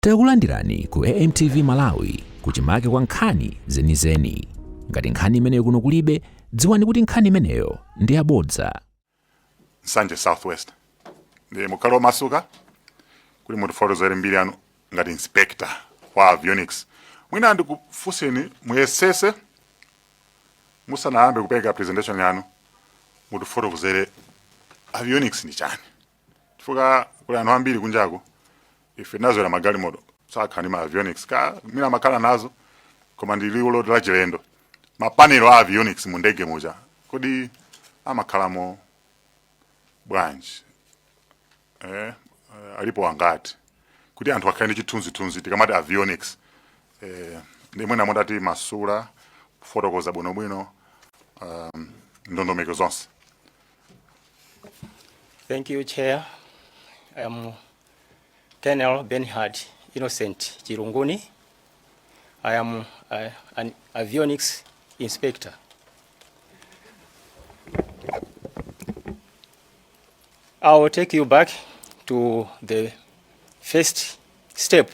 Takulandirani ku AMTV Malawi, kuchimake kwa nkhani zenizeni. Ngati nkhani imeneyo kuno kulibe, dziwani kuti nkhani imeneyo ndi yabodza. Nsanje Southwest, ndi mukhale omasuka kuti mutifotokozere mbiri yanu ngati inspector wa avionics. Mwina ndikufunseni muyesese, musanayambe kupereka presentation yanu, mutifotokozere avionics ndi chani, chifukwa kuli anthu ambiri kunjaku. Ife tinazolowera magalimoto sakhala ndi ma avionics, ka mwina amakhala nazo koma ndi liwu loti lachilendo. Mapanelo a avionics mu ndege muja kodi amakhalamo bwanji? Alipo angati, kuti anthu akhale ndi chithunzithunzi tikamati avionics? Ndi mwina mutati masula kufotokoza bwinobwino ndondomeko zonse. Thank you, Chair. I am Colonel Benhard Innocent Chirunguni. I am an avionics inspector. I will take you back to the first step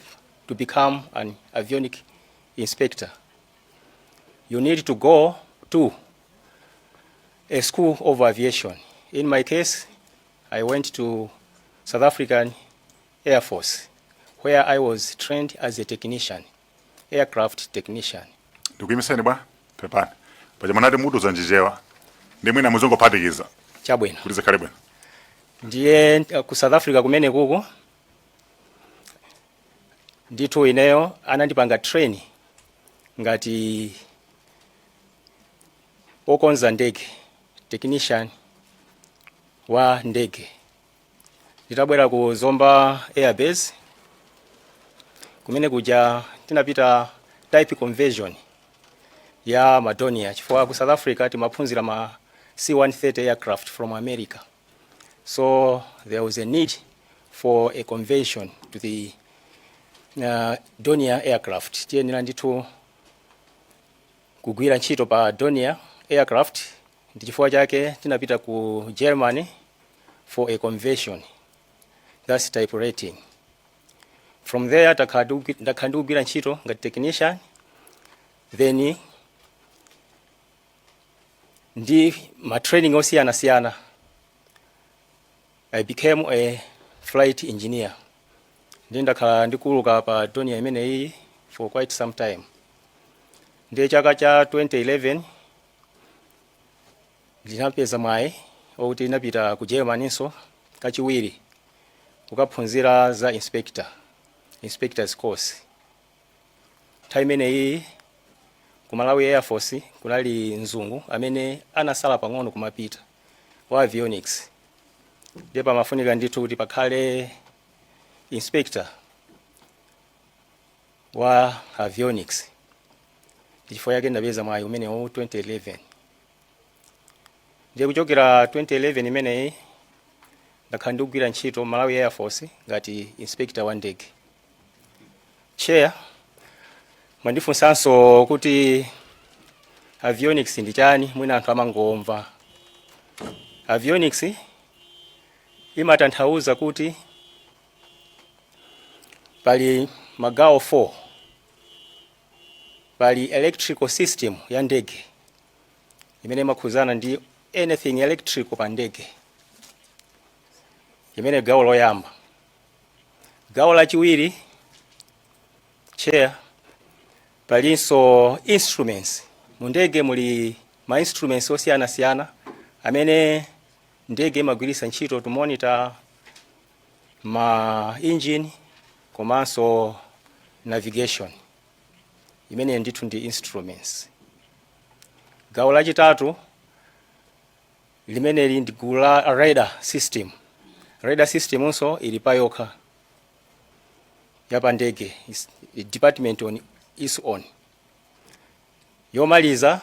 to become an avionic inspector. You need to go to a school of aviation. In my case, I went to South African Air Force, where I was trained as a technician, aircraft technician. Ndikuyimiseni bwa, pepani. Paja munati mutuza njichewa, ndi mwina muzongophatikiza Chabwino. kuti zikhale bwino. Ndiye ku South Africa kumene kuku ndithu ineyo anandipanga train ngati okonza ndege, technician wa ndege. Nditabwera ku Zomba Air Base, kumene kuja tinapita type conversion ya ma Dornier, chifukwa ku South Africa timaphunzira ma C-130 aircraft from America, so there was a need for a conversion to the Dornier aircraft. Tiyenera ndithu kugwira ntchito pa Dornier aircraft, ndi chifukwa chake tinapita ku Germany for a conversion, that's type rating. From there ndakhala ndikugwira ntchito ngati technician, then ndi ma training osiyanasiyana I became a flight engineer. Ndi ndakhala ndikuuluka pa Dornier imeneyi for quite some time. Ndiye chaka cha 2011 ndinapeza mwayi okuti ndinapita ku Germany-nso kachiwiri kukaphunzira za inspector, inspectors course. Nthawi imeneyi ku Malawi Air Force kunali mzungu amene anasala pang'ono kumapita wa avionics, ndiye pamafunika ndithu kuti pakhale inspector wa avionics. Chifukwa chake ndapeza mwayi umenewo 2011. Ndiye kuchokera 2011 imeneyi ndakhala ndikugwira ntchito Malawi Air Force ngati inspector wa ndege. Chair, mwandifunsanso kuti avionics ndi chani. Mwina anthu amangomva avionics, imatanthauza kuti pali magawo 4. Pali electrical system ya ndege imene imakhuzana ndi anything electrical pa ndege, imene gawo loyamba. Gawo lachiwiri, Chair, palinso instruments. Mu ndege muli ma instruments osiyanasiyana amene ndege imagwiritsa ntchito to monitor ma engine komanso navigation. Imene ndithu ndi instruments. Gawo lachitatu limeneli ndi gulu la radar system. Radar system nso ili payokha yapandege, is department on its own. Yomaliza,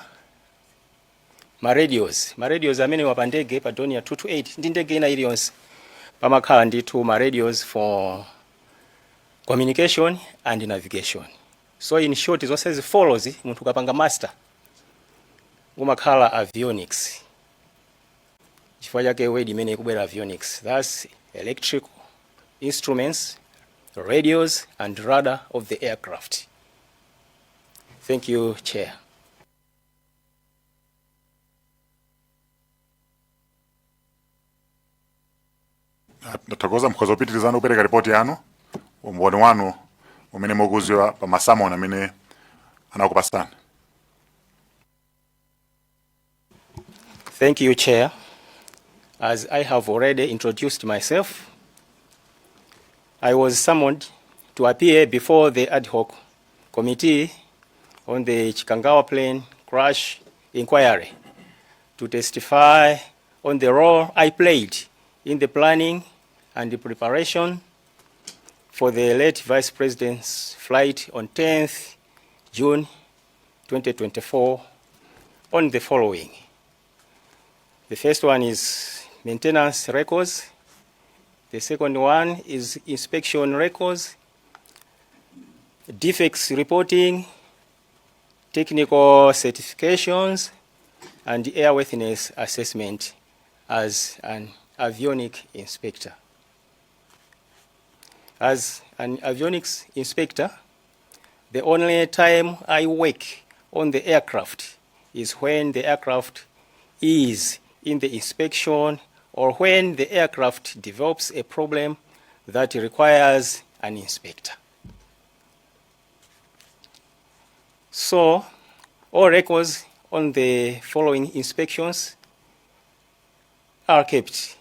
ma radios. Ma radios amene wapandege pa Dornier 228 ndi ndege ina iliyonse pamakhala ndithu ma radios for communication and navigation. So in short, zonse zi follows. Munthu ukapanga master umakhala avionics. Chifukwa chake word imene ikubwera avionics, that's electrical instruments, radios, and radar of the aircraft. Thank you, Chair. Ndathokoza. Mukhoza kupitirizana kupereka ripoti yanu, umboni wanu umene mukuziwa pa ma summons amene anakupasani. Thank you, Chair. As I have already introduced myself, I was summoned to appear before the ad hoc committee on the Chikangawa plane crash inquiry to testify on the role I played in the planning and the preparation for the late Vice President's flight on 10th June 2024 on the following. The first one is maintenance records. The second one is inspection records, defects reporting, technical certifications, and airworthiness assessment as an avionic inspector. As an avionics inspector, the only time I work on the aircraft is when the aircraft is in the inspection or when the aircraft develops a problem that requires an inspector. So, all records on the following inspections are kept.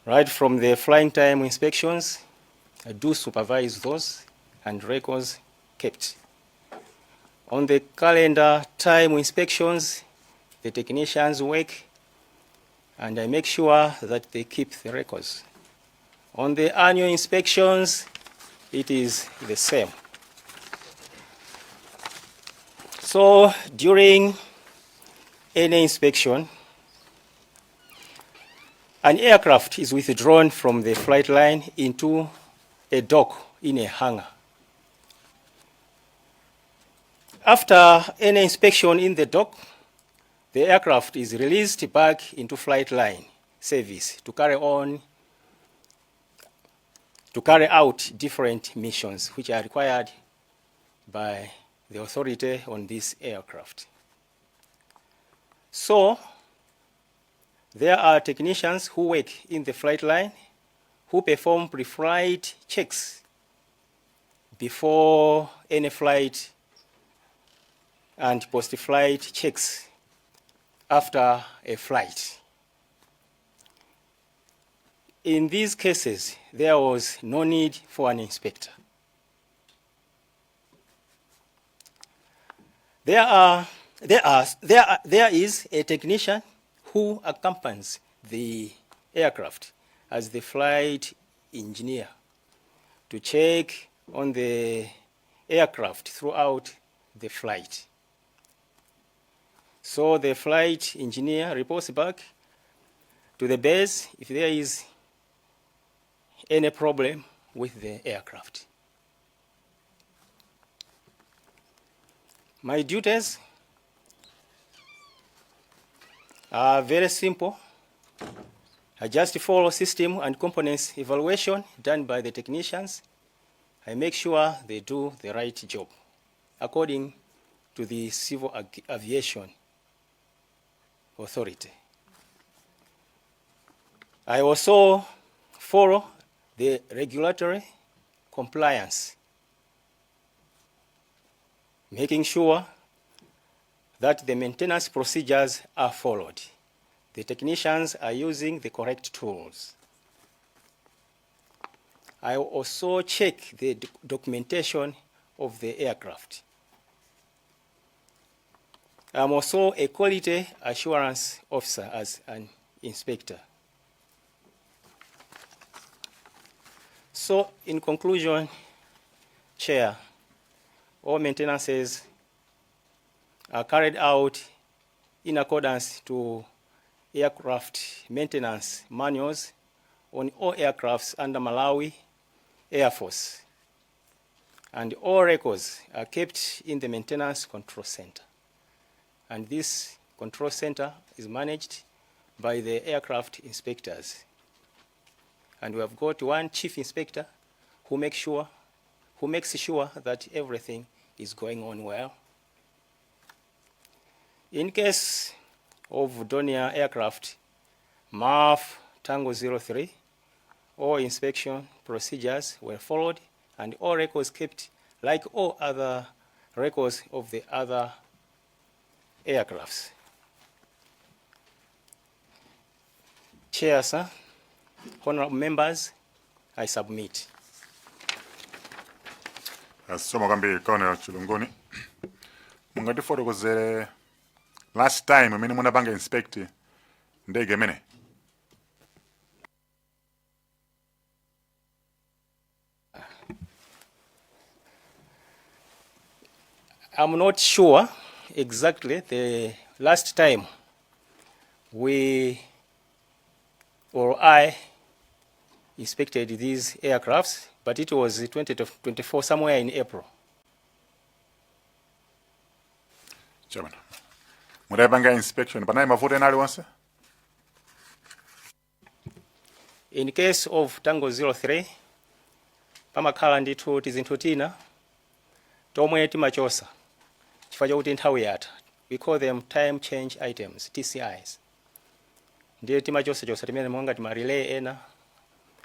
Right from the flying time inspections, I do supervise those and records kept. On the calendar time inspections, the technicians work and I make sure that they keep the records. On the annual inspections, it is the same. So during any inspection, an aircraft is withdrawn from the flight line into a dock in a hangar. After any inspection in the dock, the aircraft is released back into flight line service to carry out different missions which are required by the authority on this aircraft. So, there are technicians who work in the flight line who perform pre-flight checks before any flight and post-flight checks after a flight. In these cases, there was no need for an inspector. There is a technician who accompanies the aircraft as the flight engineer to check on the aircraft throughout the flight. So the flight engineer reports back to the base if there is any problem with the aircraft. My duties are very simple. I just follow system and components evaluation done by the technicians. I make sure they do the right job according to the Civil Aviation Authority. I also follow the regulatory compliance, making sure that the maintenance procedures are followed. The technicians are using the correct tools. I also check the documentation of the aircraft. I'm also a quality assurance officer as an inspector. So, in conclusion, Chair, all maintenances are carried out in accordance to aircraft maintenance manuals on all aircrafts under Malawi Air Force, and all records are kept in the Maintenance Control Center. And this control center is managed by the aircraft inspectors. And we have got one chief inspector who makes sure that everything is going on well. In case of Dornier aircraft, MAF Tango 03, all inspection procedures were followed and all records kept like all other records of the other aircrafts. Chair, sir, honorable members, I submit. Zikomo kwambiri, Colonel Chilunguni. Mungatifotokozere last time imene munapanga inspect ndege imene? I'm not sure exactly the last time we or I inspected these aircrafts, but it was 2024, somewhere in April. Chabwino. Mutayipanga inspection, panali mavuto ena aliwonse? In case of Tango 03, pamakhala ndithu tizinthu tina tomwe timachosa chifukwa chakuti nthawi yatha. We call them time change items, TCIs. Ndiye timachosachosa timene monga tima relay ena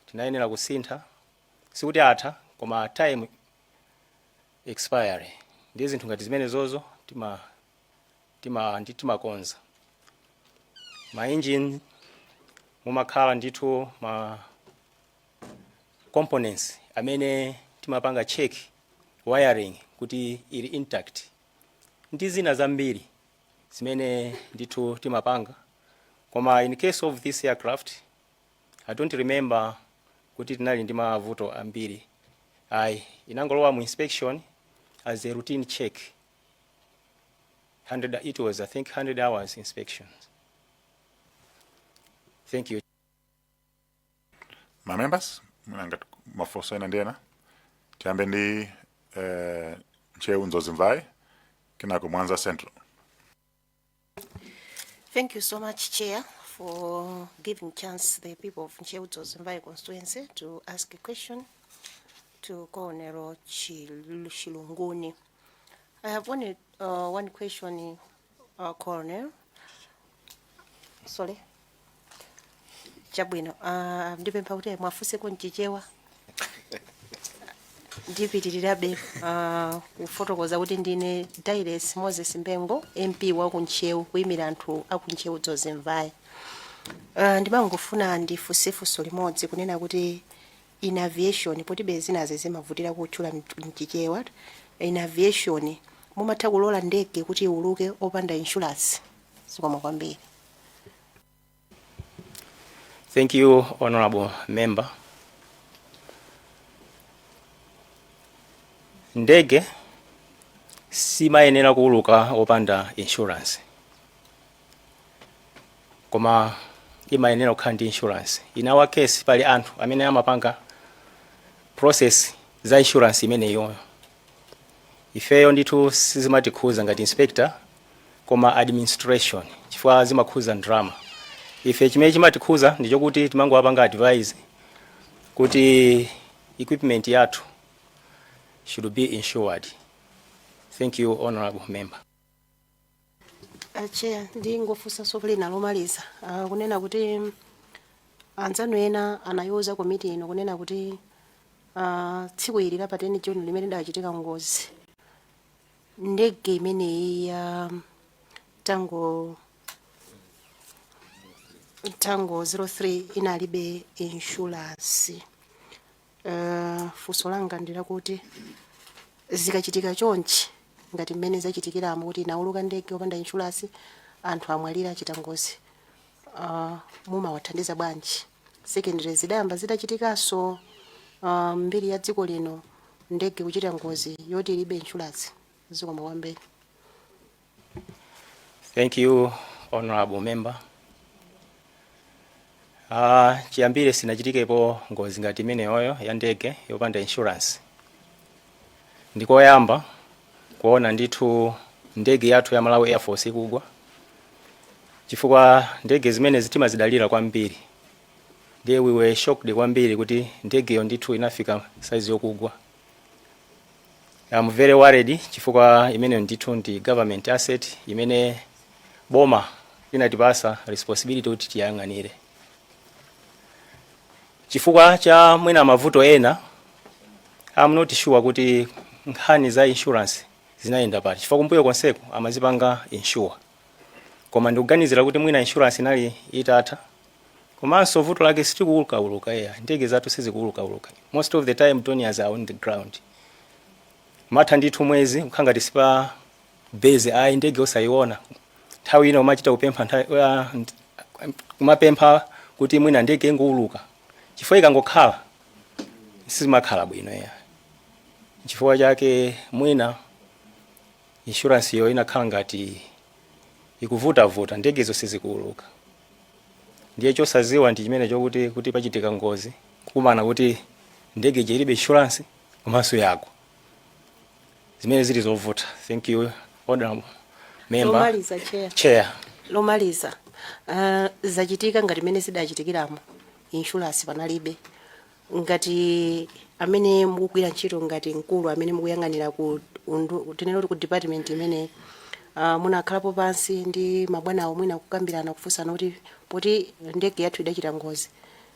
tinayenera kusintha, sikuti atha, koma time expiry. Ndiye zinthu ngati zimene zozo tima ndi timakonza. Ma engine mumakhala ndithu ma components amene timapanga check wiring kuti ili intact, ndi zina zambiri zimene ndithu timapanga. Koma in case of this aircraft, I don't remember kuti tinali ndi mavuto ambiri ayi. Inangolowa mu inspection as a routine check. 100, it was, I think, 100 hours inspection. Thank you. Ma members, ngati mafunso ena ndi ena, tiyambe ndi Ntcheu Dzonzi Mvai, kenako Mwanza Central. Thank you so much, Chair, for giving chance the people of Ntcheu Dzonzi Mvai constituency to ask a question to Colonel Chilunguni. I have one question, Colonel. Sorry. Chabwino, ndipempha kuti mwafunseko mchichewa, ndipitirirabe kufotokoza kuti ndine Dailes Moses Mbengo, MP wa kuntcheu, kuyimira anthu aku Ntcheu Dzonzi Mvai. Ndimangofuna ndifunse funso limodzi, kunena kuti in aviation, potibe zinazi zimavutira kutchula mchichewa, in aviation mumatha kulola ndege kuti iuluke opanda insurance? Zikomo kwambiri. Thank you, honorable member. Ndege simayenera kuuluka opanda insurance, koma imayenera kukhala ndi insurance. In our case, pali anthu amene amapanga process za insurance imeneyoyo. Ifeyo ndithu sizimatikhuza ngati inspector, koma administration, chifukwa zimakhuza ndalama. Ife chimene chimatikhuza ndichokuti timangowapanga advise kuti equipment yathu should be insured. Thank you, honorable member. Chair, ndingofunsanso lina lomaliza, kunena kuti anzanu ena anayoza komiti ino kunena kuti tsiku ili la pa 10 June limene idachitika ngozi, ndege imeneyi ya Tango 03 inalibe insurance. Funso langa ndilakuti zikachitika chonchi, ngati mmene zachitikiramo, kuti inauluka ndege opanda insurance, anthu amwalira achita ngozi, mumawathandiza bwanji? Secondly, zidayamba zidachitikanso mbiri ya dziko lino, ndege kuchita ngozi yoti ilibe insurance? Zikomo kwambiri. Thank you, honorable member. Chiyambire sinachitikepo ngozi ngati imeneyoyo ya ndege yopanda insurance. Ndikoyamba kuona ndithu ndege yathu ya Malawi Air Force ikugwa, chifukwa ndege zimene timazidalira kwambiri. Ndiye we were shocked kwambiri kuti ndegeyo ndithu inafika size yokugwa. I'm very worried chifukwa imeneyo ndithu ndi government asset imene boma linatipasa responsibility kuti tiyang'anire. Chifukwa cha mwina mavuto ena, I'm not sure kuti nkhani za insurance zinayenda pati, chifukwa kumbuyo konseko amazipanga insure, koma ndikuganizira kuti mwina insurance inali itatha. Komanso vuto lake sitikuulukauluka eya, ndege zathu sizikuulukauluka. Most of the time Dorniers are on the ground. Matha ndithu mwezi kukhala ngati sipa base ayi, ndege osayiona. Nthawi ina umachita kupempha, kumapempha kuti mwina ndege ingouluka, chifukwa ikangokhala sizimakhala bwino eya. Chifukwa chake mwina insurance yo inakhala ngati ikuvutavuta, ndegezo sizikuuluka. Ndiye chosaziwa ndi chimene chokuti kuti pachitika ngozi, kukumana kuti ndege ija ilibe insurance komanso yagwa, zimene zili zovuta. Thank you, honorable member. Lomaliza, Chair. Chair. Lomaliza, zachitika ngati mene zidachitikiramo, insurance panalibe. Ngati amene mukugwira ntchito ngati mkulu amene mukuyang'anira ku tinene kuti ku department imene, munakhalapo pansi ndi mabwanawo mwina kukambirana, kufunsana kuti poti ndege yathu idachita ngozi,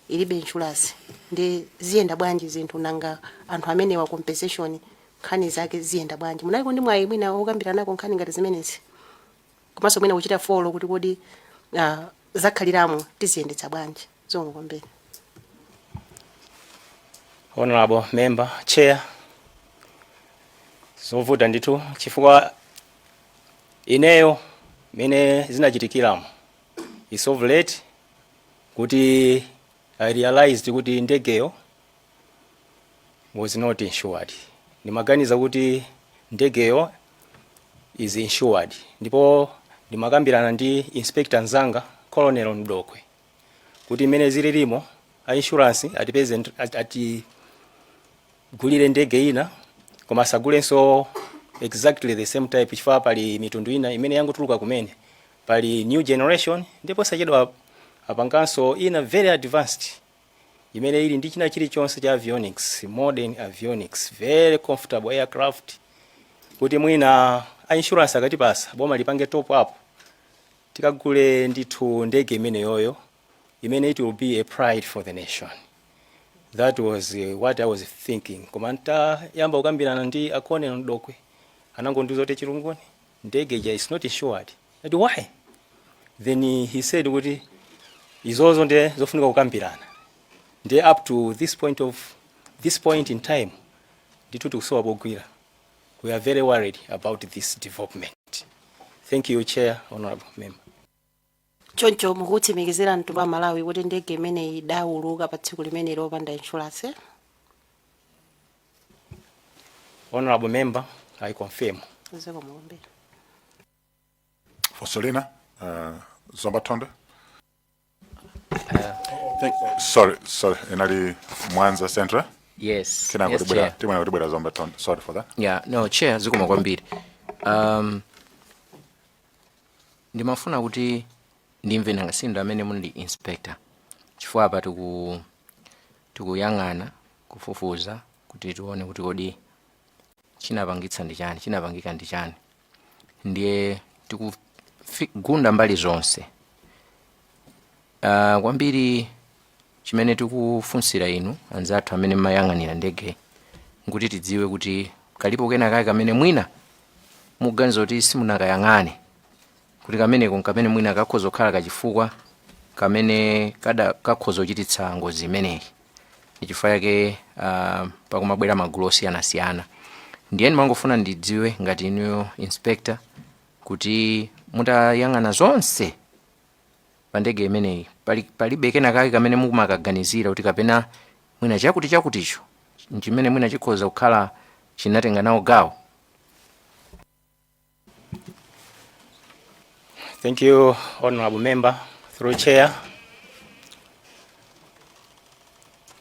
ilibe insurance, ndi ziyenda bwanji zinthu? Nanga anthu amenewa compensation nkhani zake ziyenda bwanji? Munaliko ndi mwayi mwina wokambirana nkhani ngati zimenezi, komanso mwina kuchita follow kuti kodi zakhaliramo tiziyendetsa bwanji? Zikomo kwambiri. Honorable member, Chair, zovuta ndithu chifukwa ineyo mene zinachitikiramo is of late kuti I realized kuti ndegeyo was not insured. Ndimaganiza kuti ndegeyo is insured, ndipo ndimakambirana ndi inspector nzanga, Colonel Mdokwe, kuti imene zililimo a insurance atipeze atigulire ndege ina, koma asagulenso exactly the same type, chifukwa pali mitundu ina imene yangotuluka kumene, pali new generation, ndipo sachedwa apanganso ina very advanced imene ili ndi china chilichonse cha avionics, modern avionics, very comfortable aircraft, kuti mwina a insurance akatipasa, boma lipange top up, tikagule ndithu ndege imeneyoyo imene it will be a pride for the nation. That was what I was thinking. Koma ntayamba kukambirana ndi a Colonel Mdokwe, anangondiuza kuti, "Chilunguni, ndege ija is not insured." Ati, "Why?" Then he said kuti izozo ndiye zofunika kukambirana. Ndiye up to this point in time ndithu tikusowa pogwira. We are very worried about this development. Thank you, Chair, honorable member. Choncho mukutsimikizira mtundu wa Malawi kuti ndege imeneyi idawuluka pa tsiku limene lopanda insurance? Honorable member, I confirm. Zikomo kwambiri. Funso lina, Zomba Thondwe. Thank, Sorry, sorry, inali Mwanza Central. Yes. Kenako Yes, tibwera Chair. Tibwera kutibwera Zomba Thondwe. Sorry for that. Yeah, no, Chair, zikomo kwambiri. Ndimafuna kuti ndimve, nanga sindu amene muli inspector, chifukwa apa tikuyang'ana kufufuza kuti tione kuti kodi chinapangitsa ndi chani, chinapangika ndi chani. Ndiye tikugunda mbali zonse. Kwambiri chimene tikufunsira inu anzathu amene mmayang'anira ndege nkuti tidziwe kuti kalipo kena kake kamene mwina mukuganiza kuti simunakayang'ane, kuti kameneko nkamene mwina kakhoza kukhala kachifukwa kamene kada kakhoza kuchititsa ngozi imeneyi. Ndi chifukwa chake pakumabwera magulu osiyanasiyana. Ndiye ndimangofuna ndidziwe ngati inuyo inspector, kuti mutayang'ana zonse pa ndege imeneyi, palibe kena kake kamene mukumakaganizira kuti kapena mwina chakuti chakuticho chimene mwina chikhoza kukhala chinatenga nawo gawo? Thank you, honorable member. Through Chair,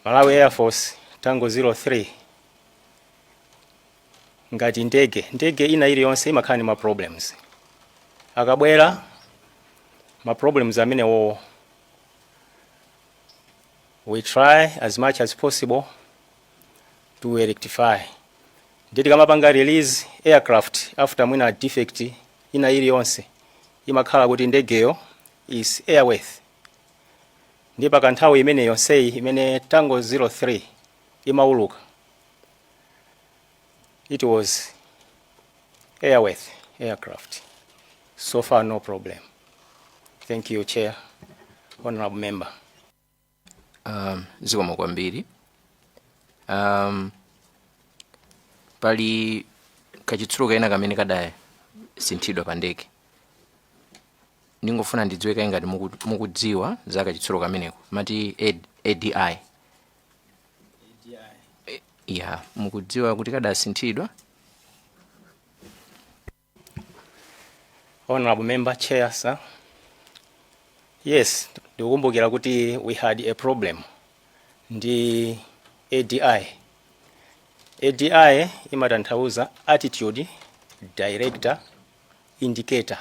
Malawi Air Force Tango 03, ngati ndege ina iliyonse imakhala ndi ma problems. Akabwera ma problems amenewo, We try as much as possible to rectify. Ndiye tikamapanga release aircraft after mwina defect ina iliyonse, imakhala kuti ndegeyo is airworthy. Ndiye pakanthawi imene yonseyi imene Tango 03 imauluka, it was airworthy aircraft. So far, no problem. Thank you, Chair, honorable member. Zikomo kwambiri. Pali kachitsulo kena kamene kadasinthidwa pa ndege. Ndingofuna ndidziwe kaye ngati mukudziwa za kachitsulo kameneko, mati ADI. Ya, mukudziwa kuti kadasinthidwa? Honorable member, Chair, sir. Yes, ndikukumbukira kuti we had a problem ndi ADI. ADI imatanthauza attitude director indicator,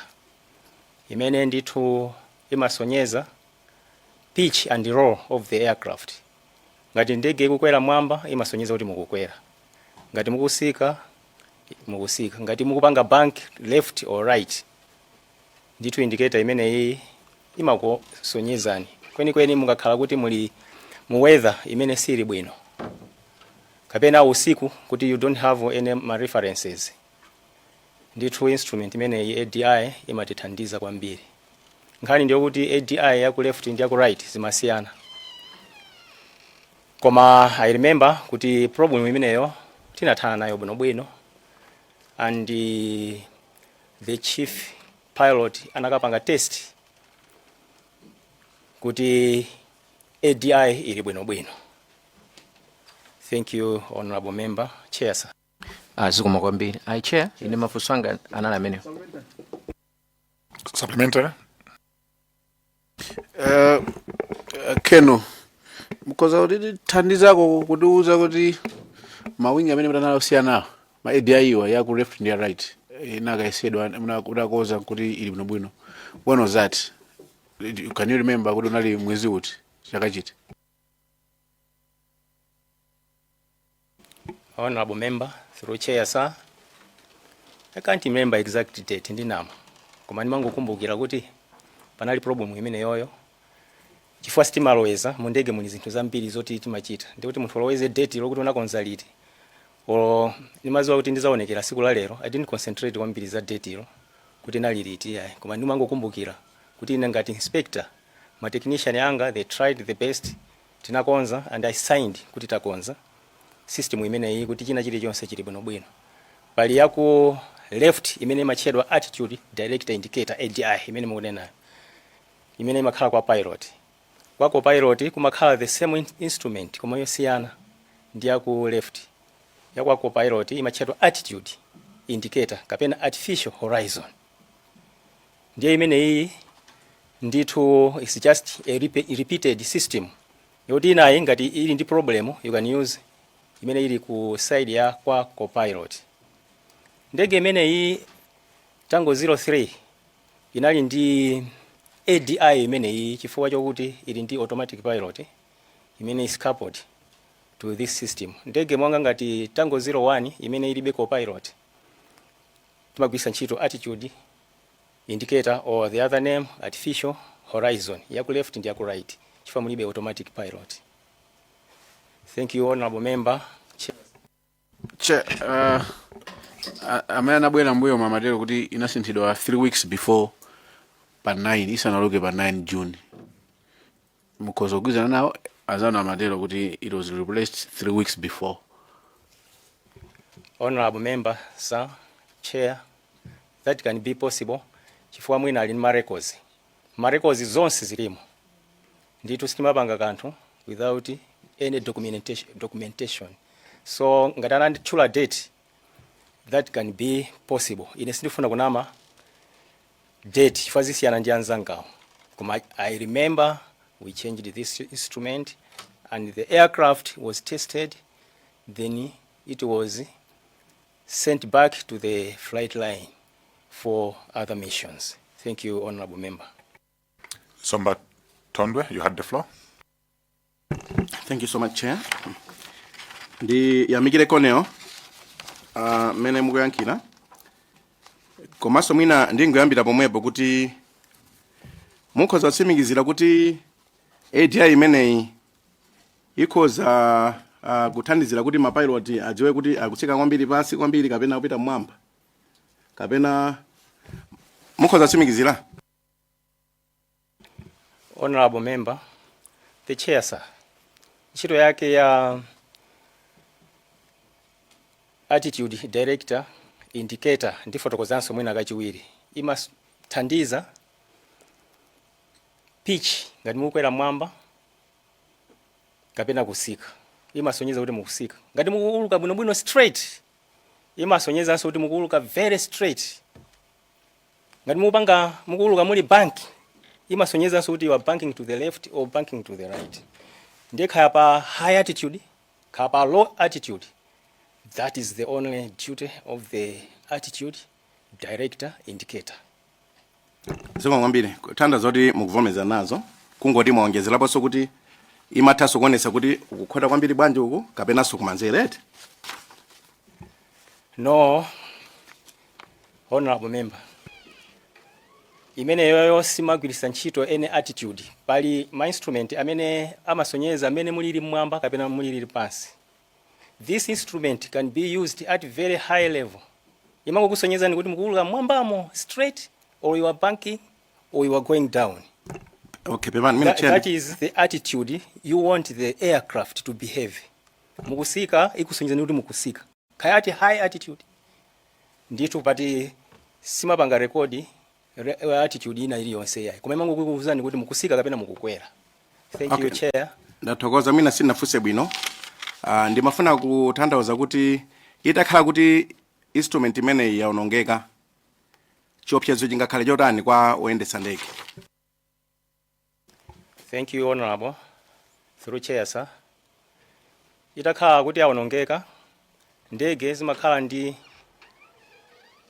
imene ndithu imasonyeza pitch and roll of the aircraft. Ngati ndege ikukwera mwamba, imasonyeza kuti mukukwera. Ngati mukusika, mukusika. Ngati mukupanga bank left or right, ndithu indicator imeneyi imakusonyezani. Kwenikweni mukakhala kuti muli mu weather imene sili bwino kapena usiku, kuti you don't have any ma references, ndithu instrument imeneyi ADI imatithandiza kwambiri. Nkhani ndiyo kuti ADI yaku left ndi yaku right zimasiyana, koma I remember kuti problem imeneyo tinathana nayo bwinobwino and the chief pilot anakapanga test kuti ADI ili bwinobwino. Thank you, honorable member, Chair, sir. Zikomo kwambiri, ayi Chair. Ine mafunso anga anali amenewo. Supplementary. Keno mukhoza kuti thandizako kutiuza kuti ma wing amene mutanali osiyanawo, ma ADI iwa ya ku left ndi ya right, inakayesedwa, munakoza kuti ili bwinobwino, when was that? Can you remember kuti unali mwezi uti, chaka chiti? Honorable member, through Chair, sir, I can't remember exact date, ndinama, koma ndimangokumbukira kuti panali problem imeneyoyo, chifukwa sitimaloweza. Mu ndege muli zinthu zambiri zoti timachita, ndikuti munthu aloweze date lokuti unakonza liti, or ndimaziwa kuti ndizaonekera siku la lero. I didn't concentrate kwambiri za date ilo kuti nali liti, yayi, koma ndimangokumbukira kuti ine ngati inspector, ma technician anga, they tried the best. Tinakonza and I signed kuti takonza system imeneyi, kuti china chilichonse chili bwinobwino. Pali yaku left imene imatchedwa attitude director indicator, ADI imene mukunenayo, imene imakhala kwa pilot. Kwa copilot kumakhala the same instrument koma yosiyana ndi yaku left. Yakwa copilot imatchedwa attitude indicator kapena artificial horizon. Ndiye imeneyi ndithu is just a repeated system yoti inayi ngati ili ndi problem, you can use imene ili ku side ya kwa copilot. Ndege imeneyi Tango 03 inali ndi ADI imeneyi chifukwa chokuti ili ndi automatic pilot imene is coupled to this system. Ndege mwanga ngati Tango 01 imene ilibe copilot, timagwisa ntchito attitude indicator or the other name, artificial horizon, yaku left ndi yaku right, chifukwa mulibe automatic pilot. Thank you, honorable member. Che amene anabwera mbuyo mamatero kuti inasinthidwa 3 weeks before pa 9, isanaluke pa 9 June. Mukhoza kugwirizana nawo azanu amatero kuti it was replaced 3 weeks before? Honorable member, sir, Chair, that can be possible chifukwa mwina ali ndi ma records. Ma records zonse zilimo. Ndithu sitimapanga kanthu without any documentation. So ngati ananditchula date, that can be possible. Ine sindifuna kunama date chifukwa zisiyana ndi anzangawo, koma I remember we changed this instrument and the aircraft was tested, then it was sent back to the flight line for other missions. Thank you, honorable member. Somba Tondwe, you had the floor. Thank you so much, Chair. Ndiyamikire Colonel mmene mukuyankhira, komanso mwina ndingoyambira pomwepo kuti mukhoza kutsimikizira kuti ADI imeneyi ikhoza kuthandizira kuti mapilot adziwe kuti akutsika kwambiri pansi kwambiri kapena kupita mmwamba, kapena mukhoza kutsimikizira? Honorable member, the chair, sir, ntchito yake ya attitude director indicator, ndifotokozanso mwina kachiwiri, imathandiza pitch ngati mukukwera mwamba kapena kusika. Imasonyeza kuti mukusika. Ngati mukuuluka bwinobwino straight, imasonyezanso kuti mukuuluka very straight. Ngati mukupanga mukuuluka muli bank, imasonyezanso kuti you are banking to the left or banking to the right. Ndiye khaya pa high altitude, khaya pa low altitude, that is the only duty of the attitude director indicator. Zikomo kwambiri. Kuthandiza kuti mukuvomeza nazo, kungoti mwaonjezeraponso kuti imathanso kuonetsa kuti ukukhota kwambiri bwanji uku kapenanso kumanzere, eti? No, honorable member, imeneyoyo simagwiritsa ntchito any attitude. Pali ma instrument amene amasonyeza amene mulili mmwamba kapena mulili pansi. This instrument can be used at very high level. Imangokusonyezani kuti mukuuluka mmwambamo straight or you are banking or you are going down. Okay, pepani mina. That is the attitude you want the aircraft to behave. Mukusika, ikusonyezani kuti mukusika, kaya ati high altitude ndithu, pati simapanga record attitude ina iliyonse yayi, koma imangokuwuzani kuti mukusika kapena mukukwera. Thank you, Chair. Ndathokoza. Mwina sindinafunse bwino. Ndimafuna kutanthauza kuti itakhala kuti instrument imeneyi yaonongeka, chiopsezo chingakhale chotani kwa oyendetsa ndege? Thank you, honorable, through chair, sir. Itakhala kuti yaonongeka, ndege zimakhala ndi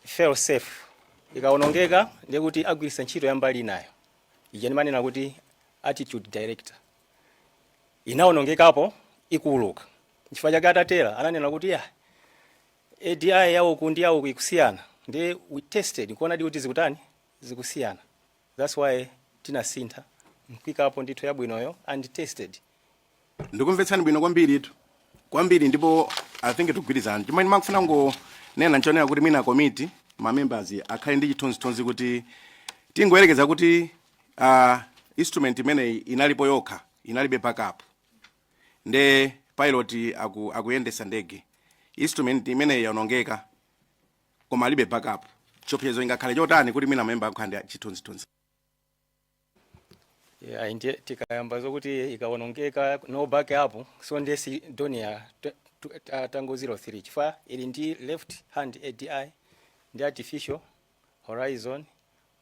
fail safe. Ikaonongeka, ndiye kuti agwiritsa ntchito ya mbali inayo ija ndimanena kuti attitude director. Inaonongekapo ikuuluka. Chifukwa chake atatera ananena kuti ya ADI yauku ndi yauku ikusiyana. Ndiye we tested kuona kuti zikutani, zikusiyana. That's why tinasintha nkuikapo ndithu yabwinoyo and tested. Ndikumvetsani bwino kwambiri itu, kwambiri, ndipo I think tikugwirizana. Chimene ndimafuna ngonena nchonena kuti mwina committee ma members akhale ndi chithunzithunzi kuti tingoyerekeza kuti instrument imeneyi inalipo yokha, inalibe backup, nde pilot akuyendesa ndege, instrument imeneyi yaonongeka koma alibe backup, chiopsezo ingakhale chotani, kuti mwina member akhale ndi chithunzithunzi? Yeah, ndiye tikayamba zokuti ikawonongeka no backup, so ndiye si Dornier Tango 03, chifukwa ili ndi left hand ADI ndi artificial horizon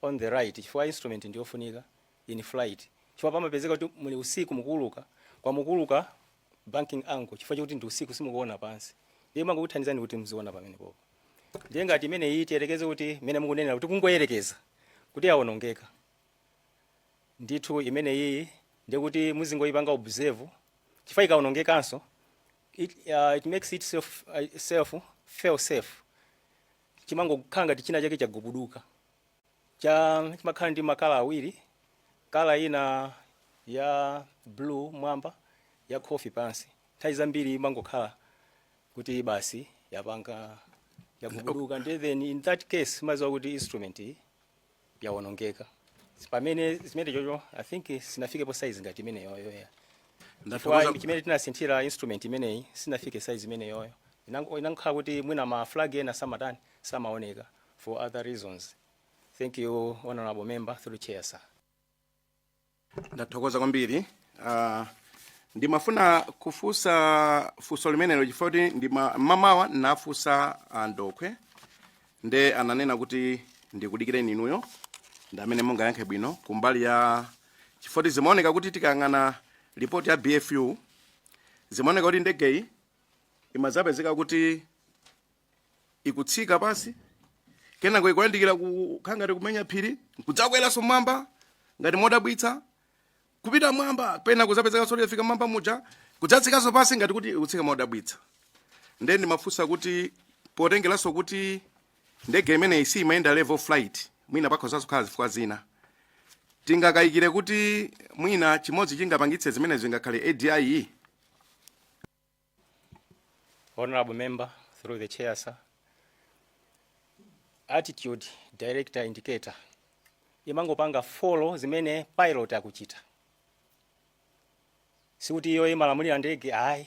on the right, chifukwa instrument ndiyofunika in flight, chifukwa pamapezeka kuti muli usiku mukuuluka, kwa mukuuluka banking angle, chifukwa chakuti ndi usiku simukuona pansi, ndiye mangokuthandizani kuti mziona pamene popo. Ndiye ngati imene iyi tiyelekeze kuti imene mukunenera kuti kungoyerekeza kuti yawonongeka ndithu imene iyi, ndiye kuti muzingoyipanga observe, chifukwa ikawonongekanso it makes itself self fail safe. Chimangokhala ngati china chake chagubuduka, cha chimakhala ndi macolour awiri, colour ina ya blue mwamba, ya coffee pansi. Nthawi zambiri imangokhala kuti basi yapanga yagubuduka. Ndiye then in that case maziwa kuti instrument iyi yawonongeka. Pamene zimene chocho, I think sinafikepo size ngati imene yoyo ya Ndathokoza. chifukwa chimene tinasinthira instrument imeneyi sinafike size imene yoyo. Inangokhala kuti mwina ma flag ena samatani, samaoneka for other reasons. Thank you, honorable member, through chair, sir. Ndathokoza kwambiri. Ndimafuna kufunsa funso limenelo chifukwa kuti ndima mmamawa nafunsa andokhwe, nde ananena kuti ndikudikireni inuyo ndi amene mungayankhe bwino kumbali ya, chifukwa kuti zimaoneka kuti tikayang'ana ripoti ya BFU, zimaoneka kuti ndegeyi imazapezeka kuti ikutsika pasi, kenako ikuyandikira kukhala ngati kumenya phiri, nkudzakweranso mmwamba ngati modabwitsa. Kupita mwamba, pena kuzapezeka kuti yafika mwamba muja, kudzatsikanso pansi ngati kuti ikutsika modabwitsa. Nde ndimafunsa kuti potengeranso kuti ndege imeneyi siyimayenda level flight, mwina pakhozanso kukhala zifukwa zina, tingakayikire kuti mwina chimodzi chingapangitse zimenezo ingakhale ADI? Honorable member, through the chair, sir. Attitude director indicator imangopanga follow zimene pilot akuchita. Sikuti iyo imalamulira ndege, ayi.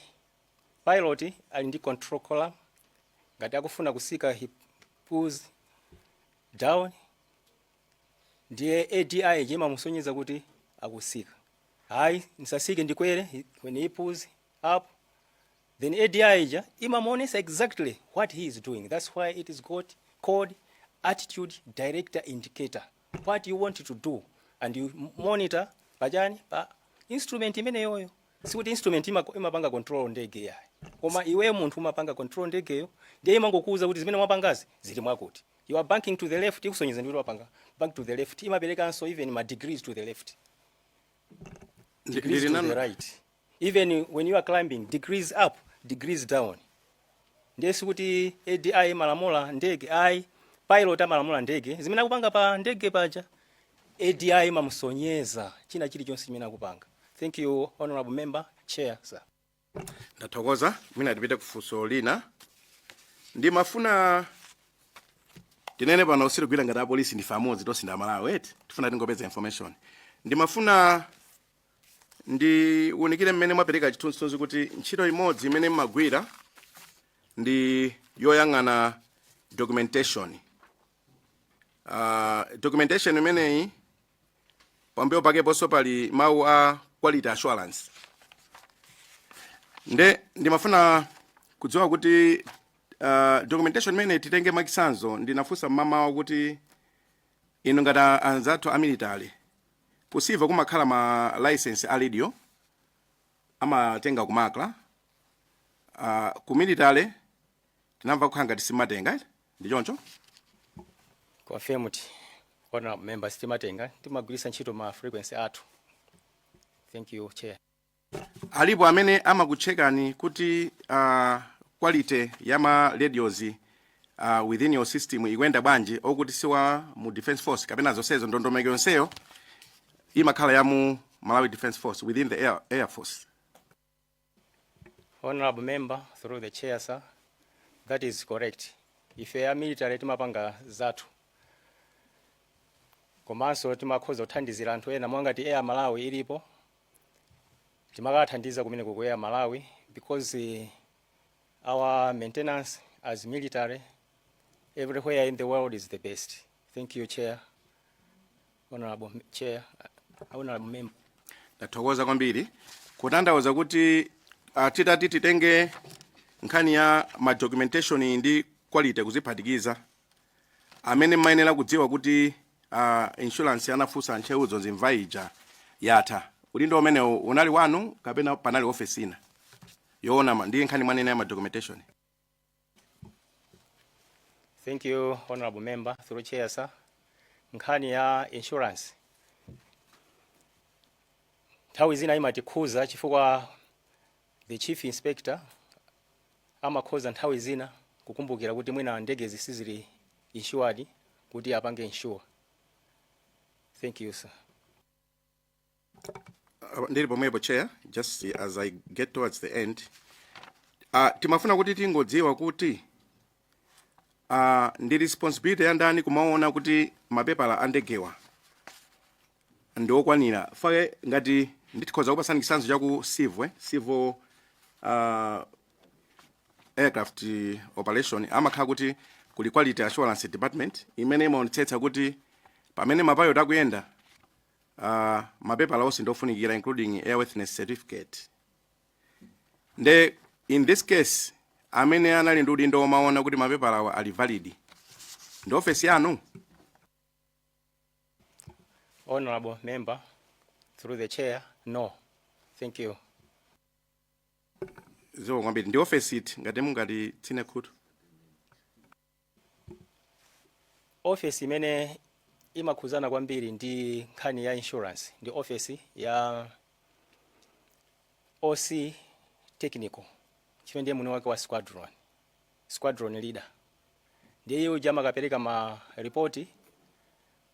Pilot ali ndi control column. Ngati akufuna kusika, he pulls down, ndiye ADI imamusonyeza kuti akusika. Ayi, nsasike, ndikwere. When he pulls up, then ADI ija imamuonesa exactly what he is doing. That's why it is got called attitude director indicator, what you want to do, and you monitor pachani, pa instrument imeneyoyo. Sikuti instrument imapanga control ndege, yayi, koma iwe munthu umapanga control ndegeyo. Ndiye imangokuuza kuti zimene mwapangazi zili mwakuti. You are banking to the left, ikusonyeza ndikuti wapanga bank to the left. Imaperekanso even ma degrees to the left, degrees Ndili to the nanu. right, even when you are climbing, degrees up, degrees down. Ndiye sikuti ADI imalamula ndege, ayi. Pilot amalamula ndege. Zimene akupanga pa ndege paja, ADI imamusonyeza china chilichonse chimene akupanga. Thank you, honorable member, chair, sir. Ndathokoza. Mwina tipite kufunso lina. Ndimafuna tinene pano, sitigwira ngati apolisi, ndife amodzi tonse ndi Amalawi eti, tifuna tingopeza information. Ndimafuna ndiwunikire mmene mwapereka chithunzithunzi kuti ntchito imodzi imene mmagwira ndi yoyang'ana documentation. Documentation imeneyi, pambuyo pakeponso pali mawu a quality assurance. Nde ndimafuna kudziwa kuti documentation imene, titenge mwachitsanzo, ndinafunsa mmamawa kuti inu ngati anzathu a military, ku civil kumakhala ma license a radio, amatenga ku MACRA. Ku military tinamva kukhala ngati simatenga, ndi choncho? Confirmed, honorable members. Timatenga, timagwiritsa ntchito ma frequency athu. Thank you, chair. Alipo amene amakuchekani kuti quality ya ma radios within your system ikuyenda bwanji, okuti siwa mu Defense Force, kapena zonsezo, ndondomeko yonseyo imakhala ya mu Malawi Defense Force within the air force? Honorable member, through the chair, sir, that is correct. Ife ya military timapanga zathu, komanso timakhoza kuthandizira anthu ena, mwangati Air Malawi ilipo, timakathandiza kumene ku Air Malawi, because our maintenance as military everywhere in the world is the best. Thank you, chair, honorable chair, honorable member. Ndathokoza kwambiri. Kutanthauza kuti titati titenge nkhani ya ma documentation ndi quality kuziphatikiza, amene mmayenera kudziwa kuti insurance anafunsa Ntcheuzo zimva ija yatha, udindo umenewu unali wanu kapena panali ofesi ina yoona ndi nkhani mwanena ya ma documentation? Thank you, honorable member, through chair, sir. Nkhani ya insurance nthawi zina imatikhuza, chifukwa the chief inspector amakhoza nthawi zina kukumbukira kuti mwina ndegezi sizili insured, kuti apange insure. Thank you, sir. Ndili pomwepo, chair, just as I get towards the end, timafuna kuti tingodziwa kuti ndi responsibility ya ndani kumaona kuti mapepala a ndegewa ndi okwanira? Fake ngati ndikhoza kupasani chitsanzo chaku civil, civil aircraft operation, amakhala kuti kuli quality assurance department imene imaonetsetsa kuti pamene mapilot akuyenda, mapepala onse ndofunikira, including airworthiness certificate. Nde in this case, amene anali ndi udindo omaona kuti mapepala awa ali valid ndi ofesi yanu? Honorable member, through the chair, no. Thank you. Zikomo kwambiri. Ndi ofesi iti, ngati mungati tsine khutu? Office imene Imakhuzana kwambiri ndi nkhani ya insurance, ndi office ya OC technical, chimene ndiye mwini wake wa squadron, squadron leader. Ndiye iye uja amakapereka ma report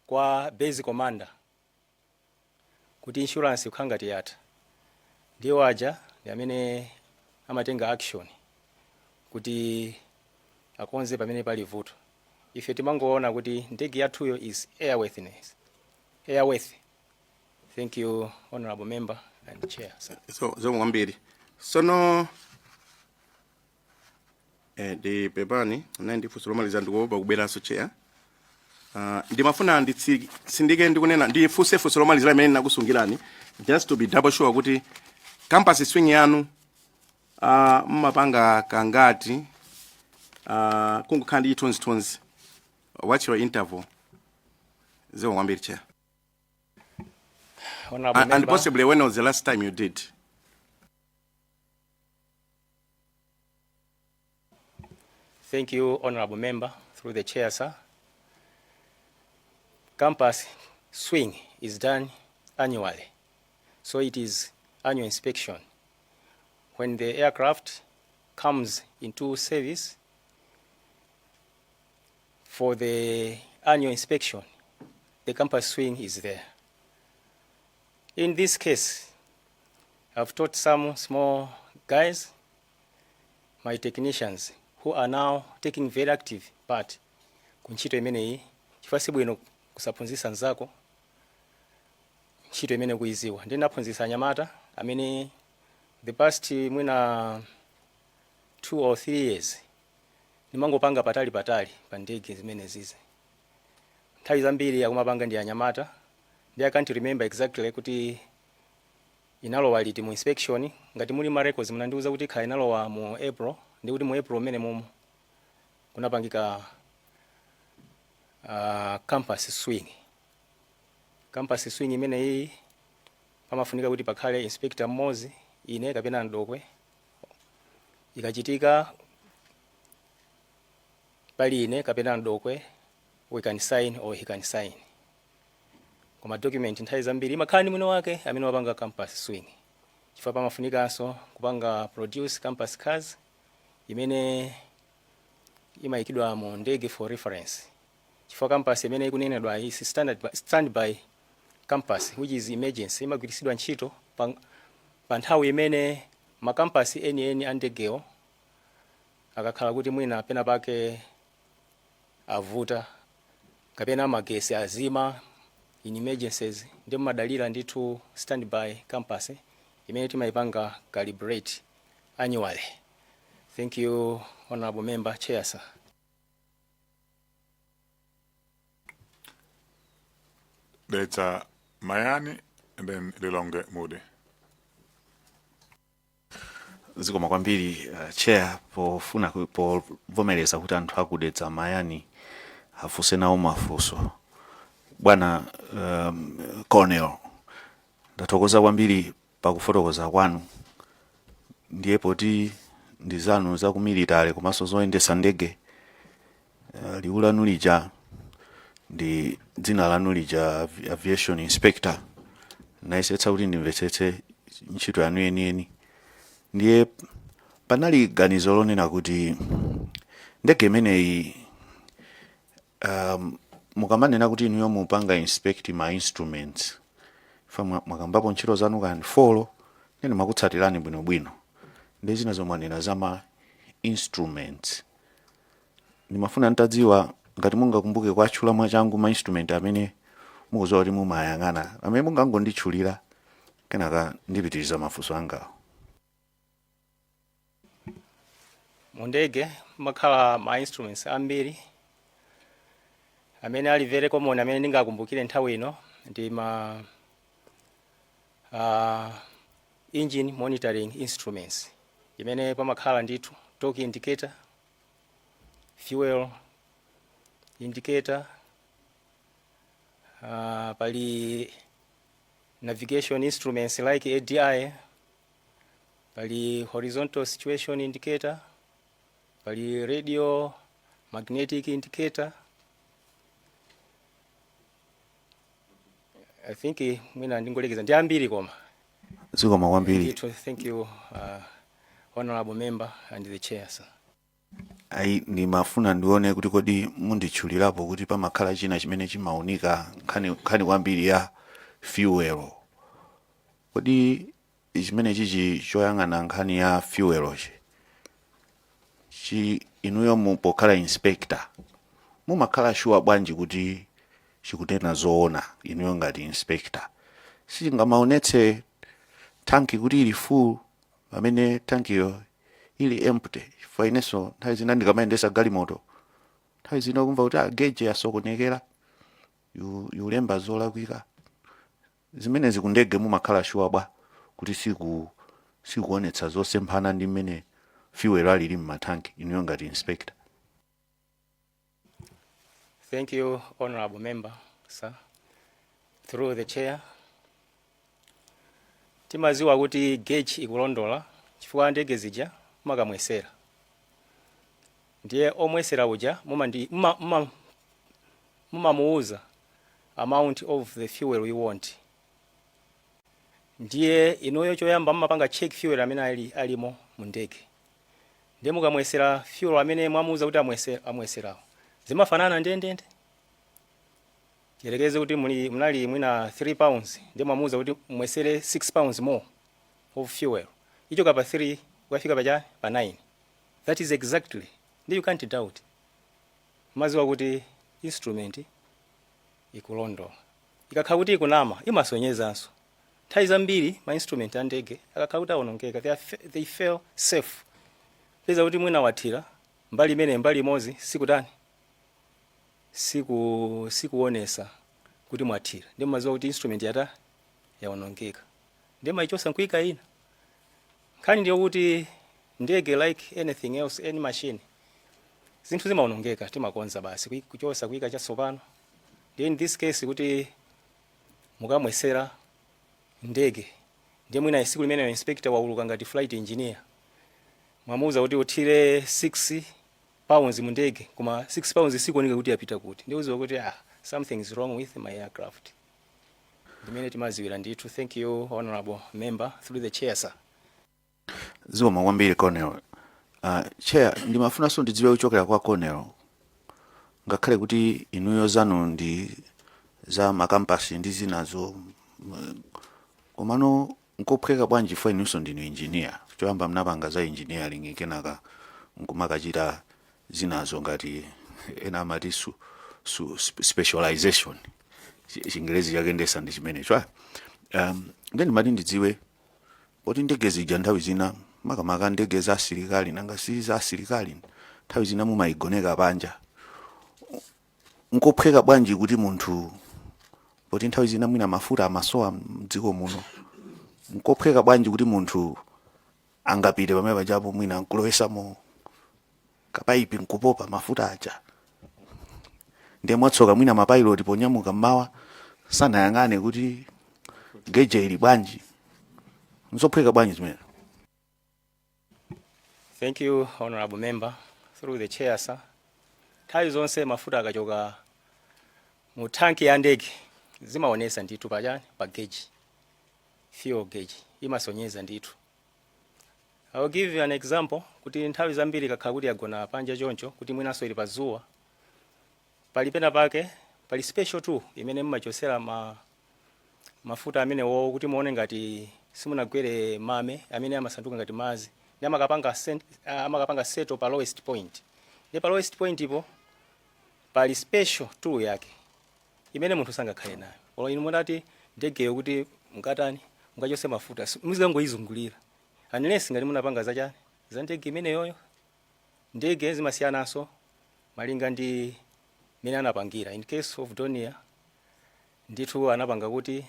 kwa base commander kuti insurance ikukhala ngati yatha. Ndiye waja ndi amene amatenga action kuti akonze pamene pali vuto. Ife timangoona kuti ndege yathuyo is airworthiness, airworthy. Thank you, honorable member and chair, sir. So zikomo kwambiri. Sono ndi pepani, naye ndifunso lomaliza, ndikuopa kubweranso, chair. Ndimafuna nditsindike, ndikunena ndifunse funso lomaliza limene ndinakusungirani, just to be double sure kuti compass swing yanu mmapanga kangati, kungokhala ndi chithunzithunzi, what's your interval? Zikomo kwambiri, chair. Honorable And member, possibly when was the last time you did? Thank you, honorable member, through the chair, sir. Compass swing is done annually. So it is annual inspection. When the aircraft comes into service for the annual inspection, the compass swing is there. In this case, I've taught some small guys, my technicians, who are now taking very active part ku ntchito imeneyi, chifukwa sibwino kusaphunzitsa nzako ntchito imene kuiziwa. Ndinaphunzitsa anyamata amene the past mwina 2 or 3 years ndimangopanga patali patali pa ndege zimene zizi. Nthawi zambiri akumapanga ndi anyamata. Ndi I can't remember exactly kuti inalowa liti mu inspection. Ngati muli ma records, munandiuza kuti khala inalowa mu April, ndi kuti mu April umene momo kunapangika compass swing. Compass swing imeneyi pamafunika kuti pakhale inspector mmodzi, ine kapena Mdokwe. Ikachitika pali ine kapena Mdokwe, we can sign or he can sign, koma document nthawi zambiri imakhala ndi mwini wake amene wapanga compass swing, chifukwa pamafunikanso kupanga produce compass cards imene imayikidwa mu ndege for reference, chifukwa compass imene ikunenedwa is standby compass, which is emergency, imagwiritsidwa ntchito pa nthawi imene makampasi enieni a ndegewo akakhala kuti mwina pena pake avuta kapena magesi azima. In emergencies ndi mumadalira ndithu standby compass imene timayipanga calibrate annually. Thank you, honorable member, chair, sir. Dedza Mayani and then Lilongwe Mude. Zikomo kwambiri, chair, pofuna povomereza kuti anthu aku Dedza Mayani afunse nawo mafunso. Bwana Colonel, ndathokoza kwambiri pakufotokoza kwanu. Ndiye poti ndi zanu za ku military komanso zoyendesa ndege, liwu lanu lija ndi dzina lanu lija, aviation inspector, nayesetsa kuti ndimvetsetse ntchito yanu yeniyeni. Ndiye panali ganizo lonena kuti ndege imeneyi, mukamanena kuti inuyo mupanga inspect ma instruments, fa mwakambapo ntchito zanu kani four, nene makutsatirani bwinobwino, ndi zina zomwe mwanena za ma instruments, ndimafuna ntadziwa ngati mungakumbuke kwatchula mwachangu ma instrument amene mukudziwa kuti mumayang'ana, amene mungangonditchulira, kenaka ndipitiriza mafunso angawo. Mu ndege makhala ma instruments ambiri. Amene ali very common amene ndingakumbukire nthawi ino ndi ma engine monitoring instruments, imene pamakhala ndithu torque indicator, fuel indicator, pali navigation instruments like ADI, pali horizontal situation indicator, pali radio magnetic indicator. I think mwina ndingolekeza, ndi ambiri koma. Zikomo kwambiri. Ndithu, thank you, honorable member and the chair, sir. Ayi, ndimafuna ndione kuti kodi munditchulirapo kuti pamakhala china chimene chimaunika nkhani kwambiri ya fuel. Kodi chimene chichi choyang'ana nkhani ya fuel chi inuyo pokhala inspector mumakhala sure bwanji kuti chikunena zoona? Inuyo ngati inspector, sichingamaonetse tanki kuti ili full pamene tankiyo ili empty? Chifukwa inenso nthawi zina ndikamayendesa galimoto, nthawi zina kumva kuti ah, gauge yasokonekera, yulemba zolakwika. Zimenezi kundege mumakhala sure bwa kuti sikuonetsa zosemphana ndi mmene fuel alili mmathanki, inuyo ngati inspector? Thank you, honorable member, sir. Through the chair. Timaziwa kuti gauge ikulondola chifukwa ndege zija mumakamwesera. Ndiye omwesera uja mumamuuza amount of the fuel we want. Ndiye inuyo choyamba mumapanga check fuel amene alimo mu ndege. Ndiye mukamwesera fuel amene mwamuuza kuti amweserawo, zimafanana ndendende. Tiyerekeze kuti munali mwina 3 pounds, ndiye mwamuuza kuti mwesere 6 pounds more of fuel, ichoka pa 3 ukafika pa pa 9. That is exactly, ndi you can't doubt, maziwa kuti instrument ikulondola. Ikakhala kuti ikunama, imasonyezanso. Nthawi zambiri ma instrument a ndege akakhala kuti awonongeka, they fail safe. Peza kuti mwina wathira mbali imene, mbali imodzi sikutani, sikuonesa kuti mwathira, ndi maziwa kuti instrument yawonongeka, ndi mayichosa nkuyika ina. Nkhani ndiyo kuti ndege, like anything else, any machine, zinthu zimawonongeka, timakonza basi, kuchosa, kuyika chatsopano. Ndi in this case kuti mukamwesera ndege, ndiye mwina tsiku limene inspector wauluka ngati flight engineer, mwamuuza kuti uthire 6 pounds mu ndege, koma 6 pounds sikuoneka kuti yapita kuti, ndiye uziwa kuti ah, something is wrong with my aircraft. Ndimene timaziwira ndithu. Thank you, honorable member, through the chair, sir. Zikomo kwambiri, Colonel. Chair, ndimafunanso ndidziwe kuchokera kwa Colonel, ngakhale kuti inuyo zanu ndi za makampasi ndi zinazo, komano nkophweka bwanji fo inunso ndinu engineer? Choyamba mnapanga za engineering, kenaka nkumakachita zinazo, ngati ena amati specialization. Chingerezi chake ndesa ndi chimenecho, ah. Then ndimati ndidziwe poti ndege zija nthawi zina, makamaka ndege za asilikali, nanga si za asilikali, nthawi zina mumayigoneka panja, nkophweka bwanji kuti munthu, poti nthawi zina mwina mafuta amasowa mdziko muno, nkophweka bwanji kuti munthu angapite pamene pajapo, mwina nkulowesamo kapaipi nkupopa mafuta aja, ndiye mwatsoka mwina mapilot ponyamuka mmawa sanayang'ane kuti gauge ili bwanji? Nzophweka bwanji zimene? Thank you, honorable member, through the chair, sir. Nthawi zonse mafuta akachoka mu tanki ya ndege, zimaonesa ndithu pachani, pa gauge, fuel gauge imasonyeza ndithu. I will give you an example kuti nthawi zambiri kakhala kuti yagona panja choncho, kuti mwinanso ili pa zuwa, pali pena pake pali special tool imene mmachosera mafuta amene wo kuti muone ngati simunagwere mame amene amasanduka ngati mazi, ndi amakapanga settle pa lowest point. Ndi pa lowest point ipo pali special tool yake imene munthu sangakhale nayo. Olo inu mutati ndegeyo kuti mukatani, mukachose mafuta, muzikangoyizungulira, unless ngati munapanga zachani, za ndege imeneyoyo. Ndege zimasiyananso malinga ndi mene anapangira. In case of Dornier, ndithu anapanga kuti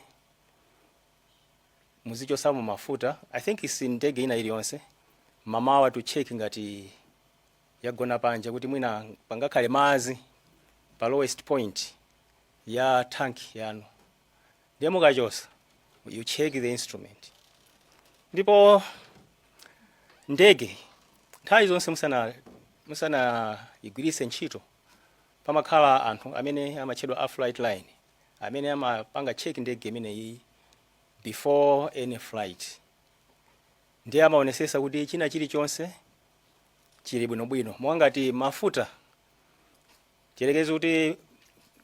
muzichosamo mafuta, I think is ndege ina iliyonse, mamawa to check ngati yagona panja, kuti mwina pangakhale madzi pa lowest point ya tank yanu. Ndiye mukachosa, you check the instrument. Ndipo ndege nthawi zonse musana igwiritse ntchito, pamakhala anthu amene amatchedwa a flight line. Amene amapanga check ndege imeneyi before any flight. Ndiye amaonesesa kuti china chilichonse chili bwinobwino. Mwangati mafuta, tiyerekeze kuti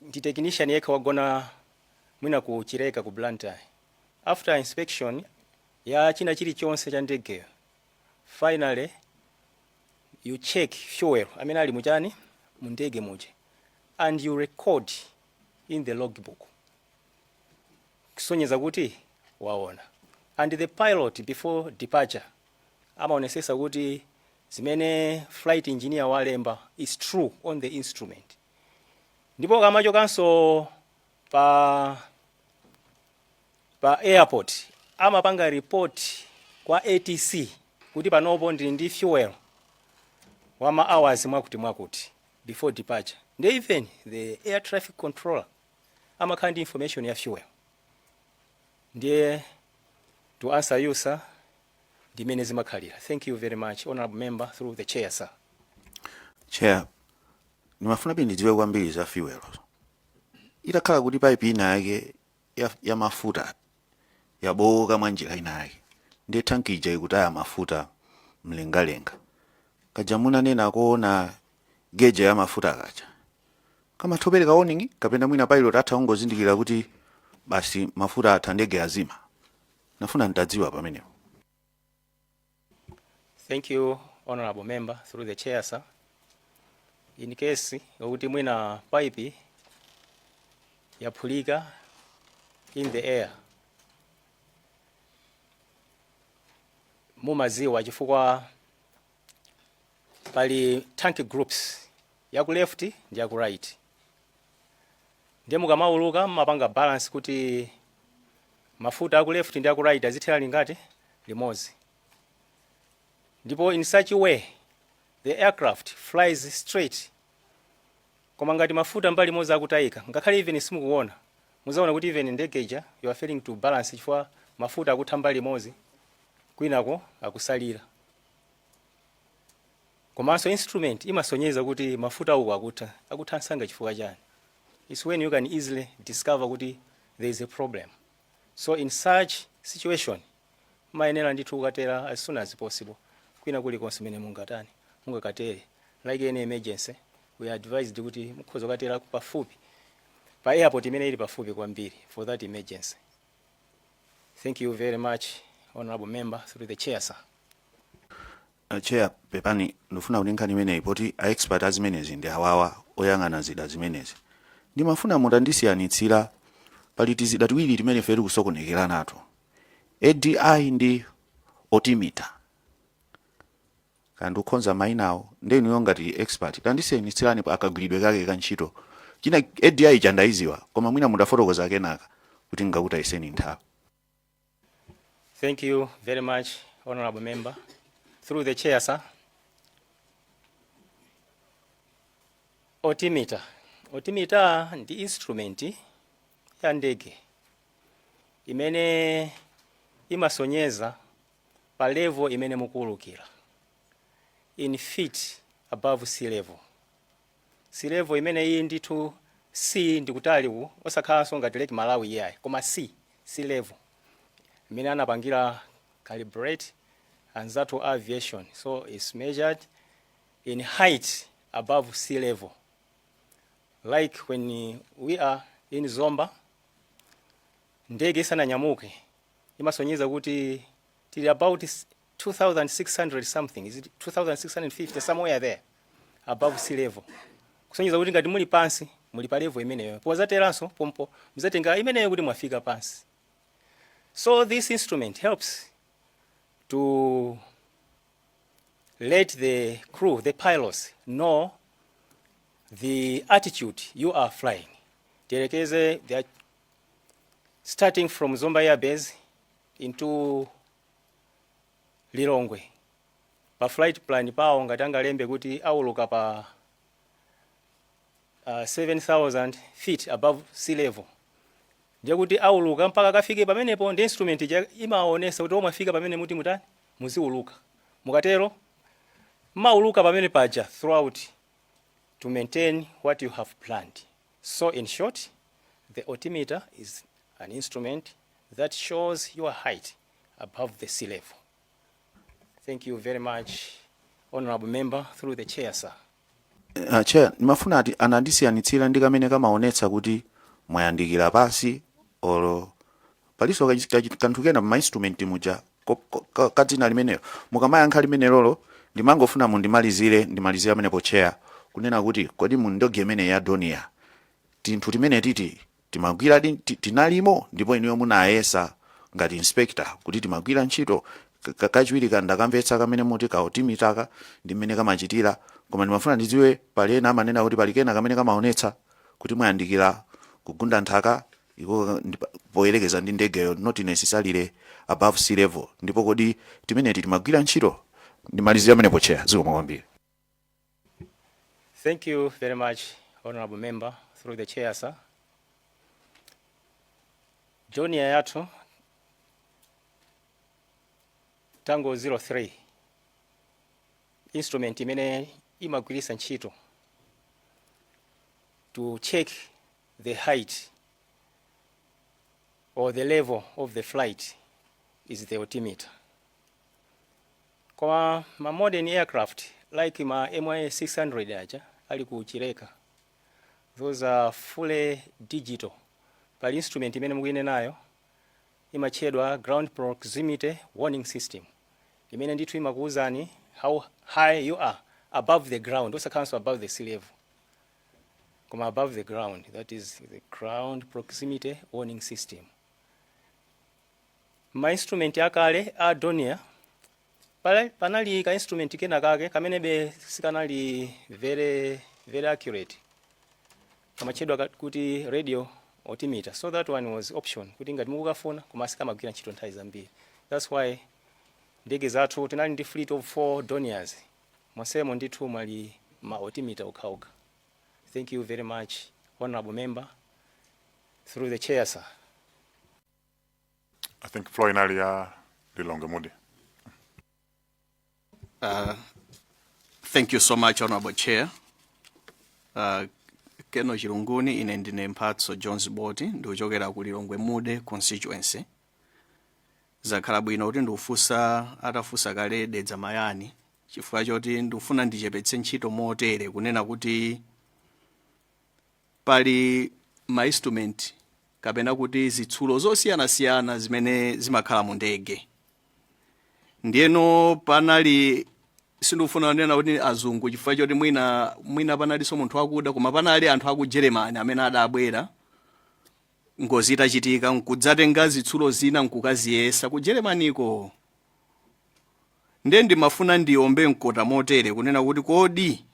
ndi technician yekha wagona mwina ku Chileka, ku Blantyre. After inspection ya china chilichonse cha ndegeyo, finally you check fuel amene ali muchani, mu ndege muja, and you record in the logbook kusonyeza kuti waona. And the pilot before departure amaonesesa kuti zimene flight engineer walemba is true on the instrument. Ndipo kamachokanso pa airport, amapanga report kwa ATC kuti panopo ndili ndi fuel wa ma hours mwakuti mwakuti before departure. Ndi even the air traffic controller amakhala ndi information ya fuel. Ndiye to answer you, sir, ndimene zimakhalira. Thank you very much, honorable member, through the chair, sir. Chair, ndimafuna pindi ndidziwe kwambiri za fuel. Itakhala kuti pipe ina yake ya mafuta yabowoka mwa njira ina yake, ndiye tanki ija ikutaya mafuta mlengalenga, kaja munanena kuona gauge ya mafuta kaja kamatha warning, kapena mwina pilot atha kungozindikira kuti basi, mafuta atha, ndege azima? Nafuna ntadziwa pamenepo. Thank you, honorable member, through the chair, sir. In case yokuti mwina pipe yaphulika in the air, mumaziwa chifukwa pali tank groups yaku left ndi yaku right. Ndiye mukamauluka mumapanga balance kuti mafuta aku left ndi aku right azithera lingati limodzi. Ndipo in such a way the aircraft flies straight. Koma ngati mafuta mbali imodzi akutayika, ngakhale even simukuona, muzaona kuti even ndege ija you are failing to balance chifukwa mafuta akutha mbali imodzi, kwinako akusalira. Komanso instrument imasonyeza kuti mafuta uku akutha, akutha msanga chifukwa chani. It's when you can easily discover kuti there is a problem. So in such situation mayenera ndithu kukatera as soon as possible kwina kulikonse mene mungatani, mungakatere. Like any emergency, we are advised kuti mukhoza kukatera pafupi pa airport imene ili pafupi kwambiri for that emergency. Thank you very much, honorable member, through the chair, sir. Chair, pepani, ndifuna kuti nkhani imeneyi, poti a expert azimenezi ndi awawa oyang'ana zida zimenezi, ndimafuna mutandisiyanitsira. Pali tizida tiwiri timene ife tikusokonekera nato, ADI ndi altimeter. Kandi ukhonza mayinawo ndeniyo ngati expert, tandisiyanitsirani akagwiridwe kake ka ntchito. China ADI chandayiziwa, koma mwina mudafotokoza kenaka kuti ngakutayiseni nthawi. Thank you very much, honorable member. Through the chair, sir. Altimeter. Altimeter ndi instrument ya ndege imene imasonyeza pa level imene mukuwulukira in feet above sea level. Sea level imene iyi ndithu sea ndikutali ku, osakhalanso ngati Lake Malawi iyayi, koma sea level imene anapangira calibrate anzathu aviation. So it's measured in height above sea level. Like when we are in Zomba, ndege isananyamuke imasonyeza kuti tili about 2600 something, is it 2650, somewhere there above sea level, kusonyeza kuti ngati muli pansi, muli pa level imeneyo. Pozateranso pompo muzatenga imeneyo kuti mwafika pansi. So this instrument helps to let the crew, the pilots, know the altitude you are flying. Tiyerekeze they are starting from Zomba Air Base into Lilongwe. Pa flight plan pawo ngati angalembe kuti auluka pa 7000 feet above sea level, ndiye kuti auluka mpaka kafike pamenepo. Ndi instrument ija imaonesa kuti omwe afika pamene muti mutani, muziuluka. Mukatero mauluka pamene paja throughout to maintain what you have planned. So in short, The altimeter is an instrument that shows your height above the sea level. Thank you very much, honorable member, through the chair, sir. Chair, ndimafuna ati anandisiyanitsira ndi kamene kamaonetsa kuti mwayandikira pasi, olo palinso kanthu kena pa instrument muja kadzina limenelo. Mukamayankha limenelolo, ndimangofuna mundimalizire, ndimalizire amenepo, Chair, kunena kuti kodi mu ndege imene ya Dornier tinthu timene titi timagwira tinalimo, ndipo inuyo munayesa ngati inspector kuti timagwira ntchito? Kachiwiri kandakamvetsa kamene muti ka altimeter ndi mmene kamachitira, koma ndimafuna ndidziwe pali ena amanena kuti pali kena kamene kamaonetsa kuti mwayandikira kugunda nthaka iko poyerekeza ndi ndegeyo, not necessarily above sea level, ndipo kodi timeneti timagwira ntchito? Ndimalizire amenepo, Chair. Zikomo kwambiri. Thank you very much, honorable member, through the chair, sir. Dornier yathu Tango 03, instrument imene imagwiritsa ntchito to check the height or the level of the flight is the altimeter. Koma ma modern aircraft like ma MI 600 aja ali ku Chileka, those are fully digital. Pali instrument imene mukuinenayo imatchedwa ground proximity warning system, imene ndithu imakuwuzani how high you are above the ground, osakhalanso above the sea level, koma above the ground. That is the ground proximity warning system. Ma instrument akale a Dornier panali ka instrument kena kake kamenebe sikanali very very accurate, kamatchedwa kuti radio altimeter. So that one was option kuti ngati mukukafuna, koma sikamagwira ntchito nthawi zambiri. That's why ndege zathu, tinali ndi fleet of four Dorniers, monsemo ndithu mwali ma altimeter okhaokha. Thank you very much, honorable member, through the chair, sir. I think floor inali ya Lilongwe Mude. Thank you so much, Honorable Chair. Colonel Chilunguni, ine ndine Mphatso Jones Boti, ndikuchokera ku Lilongwe Mude constituency. Zakhala bwino kuti ndikufunsa atafunsa kale Dedza Mayani, chifukwa choti ndikufuna ndichepetse ntchito motere, kunena kuti pali ma instrument kapena kuti zitsulo zosiyanasiyana zimene zimakhala mu ndege. Ndiyeno panali, sindikufuna kunena kuti azungu chifukwa choti mwina panalinso munthu akuda, koma panali anthu aku Germany amene adabwera ngozi itachitika nkudzatenga zitsulo zina nkukaziyesa ku Germaniko. Ndiye ndimafuna ndiombe mkota motere, kunena kuti kodi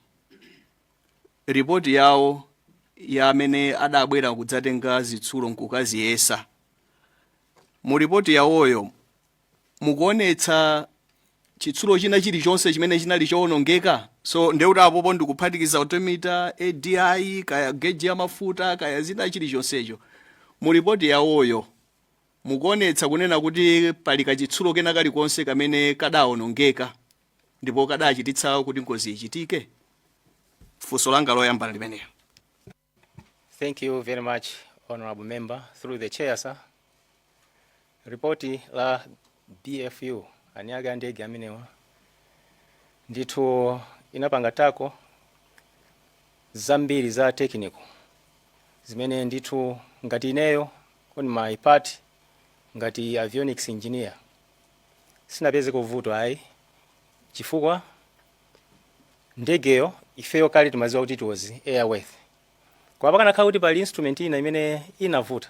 ripoti yawo ya amene adabwera kudzatenga zitsulo nkukaziyesa, mu ripoti yawoyo mukuonetsa chitsulo china chilichonse chimene chinali chowonongeka? So ndekuti apopo ndikuphatikiza altimeter, ADI, kaya geji ya mafuta, kaya zina chilichonsecho. Mu ripoti yawoyo mukuonetsa kunena kuti pali kachitsulo kena kalikonse kamene kadawonongeka ndipo kadachititsa kuti ngozi ichitike? Funso langa loyamba limenelo. Thank you very much, honorable member. Through the chair, sir. Ripoti la BFU, eni ake a ndege amenewa, ndithu inapanga tackle zambiri za technical zimene ndithu ngati ineyo, on my part, ngati avionics engineer, sinapeze kuvuto ayi, chifukwa ndegeyo ifeyo kale timaziwa kuti it was airworthy. Kwa pakanakhala kuti pali instrument ina imene inavuta,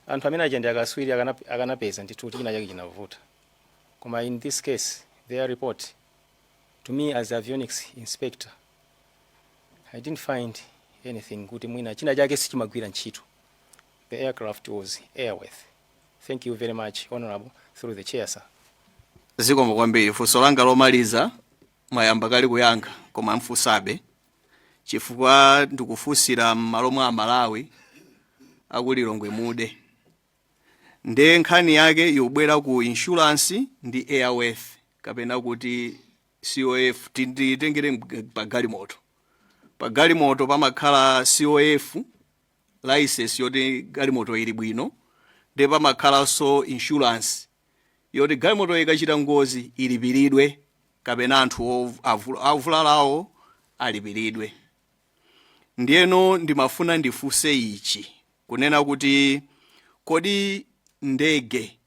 anthu amene aja ndi akaswiri, akanapeza ndithu kuti china chake chinavuta. Koma in this case, their report to me as avionics inspector, I didn't find anything kuti mwina china chake sichimagwira ntchito. The aircraft was airworthy. Thank you very much, honorable, through the chair, sir. Zikomo kwambiri. Funso langa lomaliza, mwayamba kale kuyankha, koma mfunsabe chifukwa ndikufunsira m'malo mwa Amalawi akulilongwe Mude. Nde nkhani yake ikubwera ku insurance ndi airworth kapena kuti COF. Titengere pagalimoto. Pagalimoto pamakhala COF. License yoti galimoto ili bwino, ndi pamakhalanso insurance yoti galimoto ikachita ngozi ilipiridwe kapena anthu avulalawo alipiridwe. Ndiyeno ndimafuna ndifunse ichi, kunena kuti kodi ndege,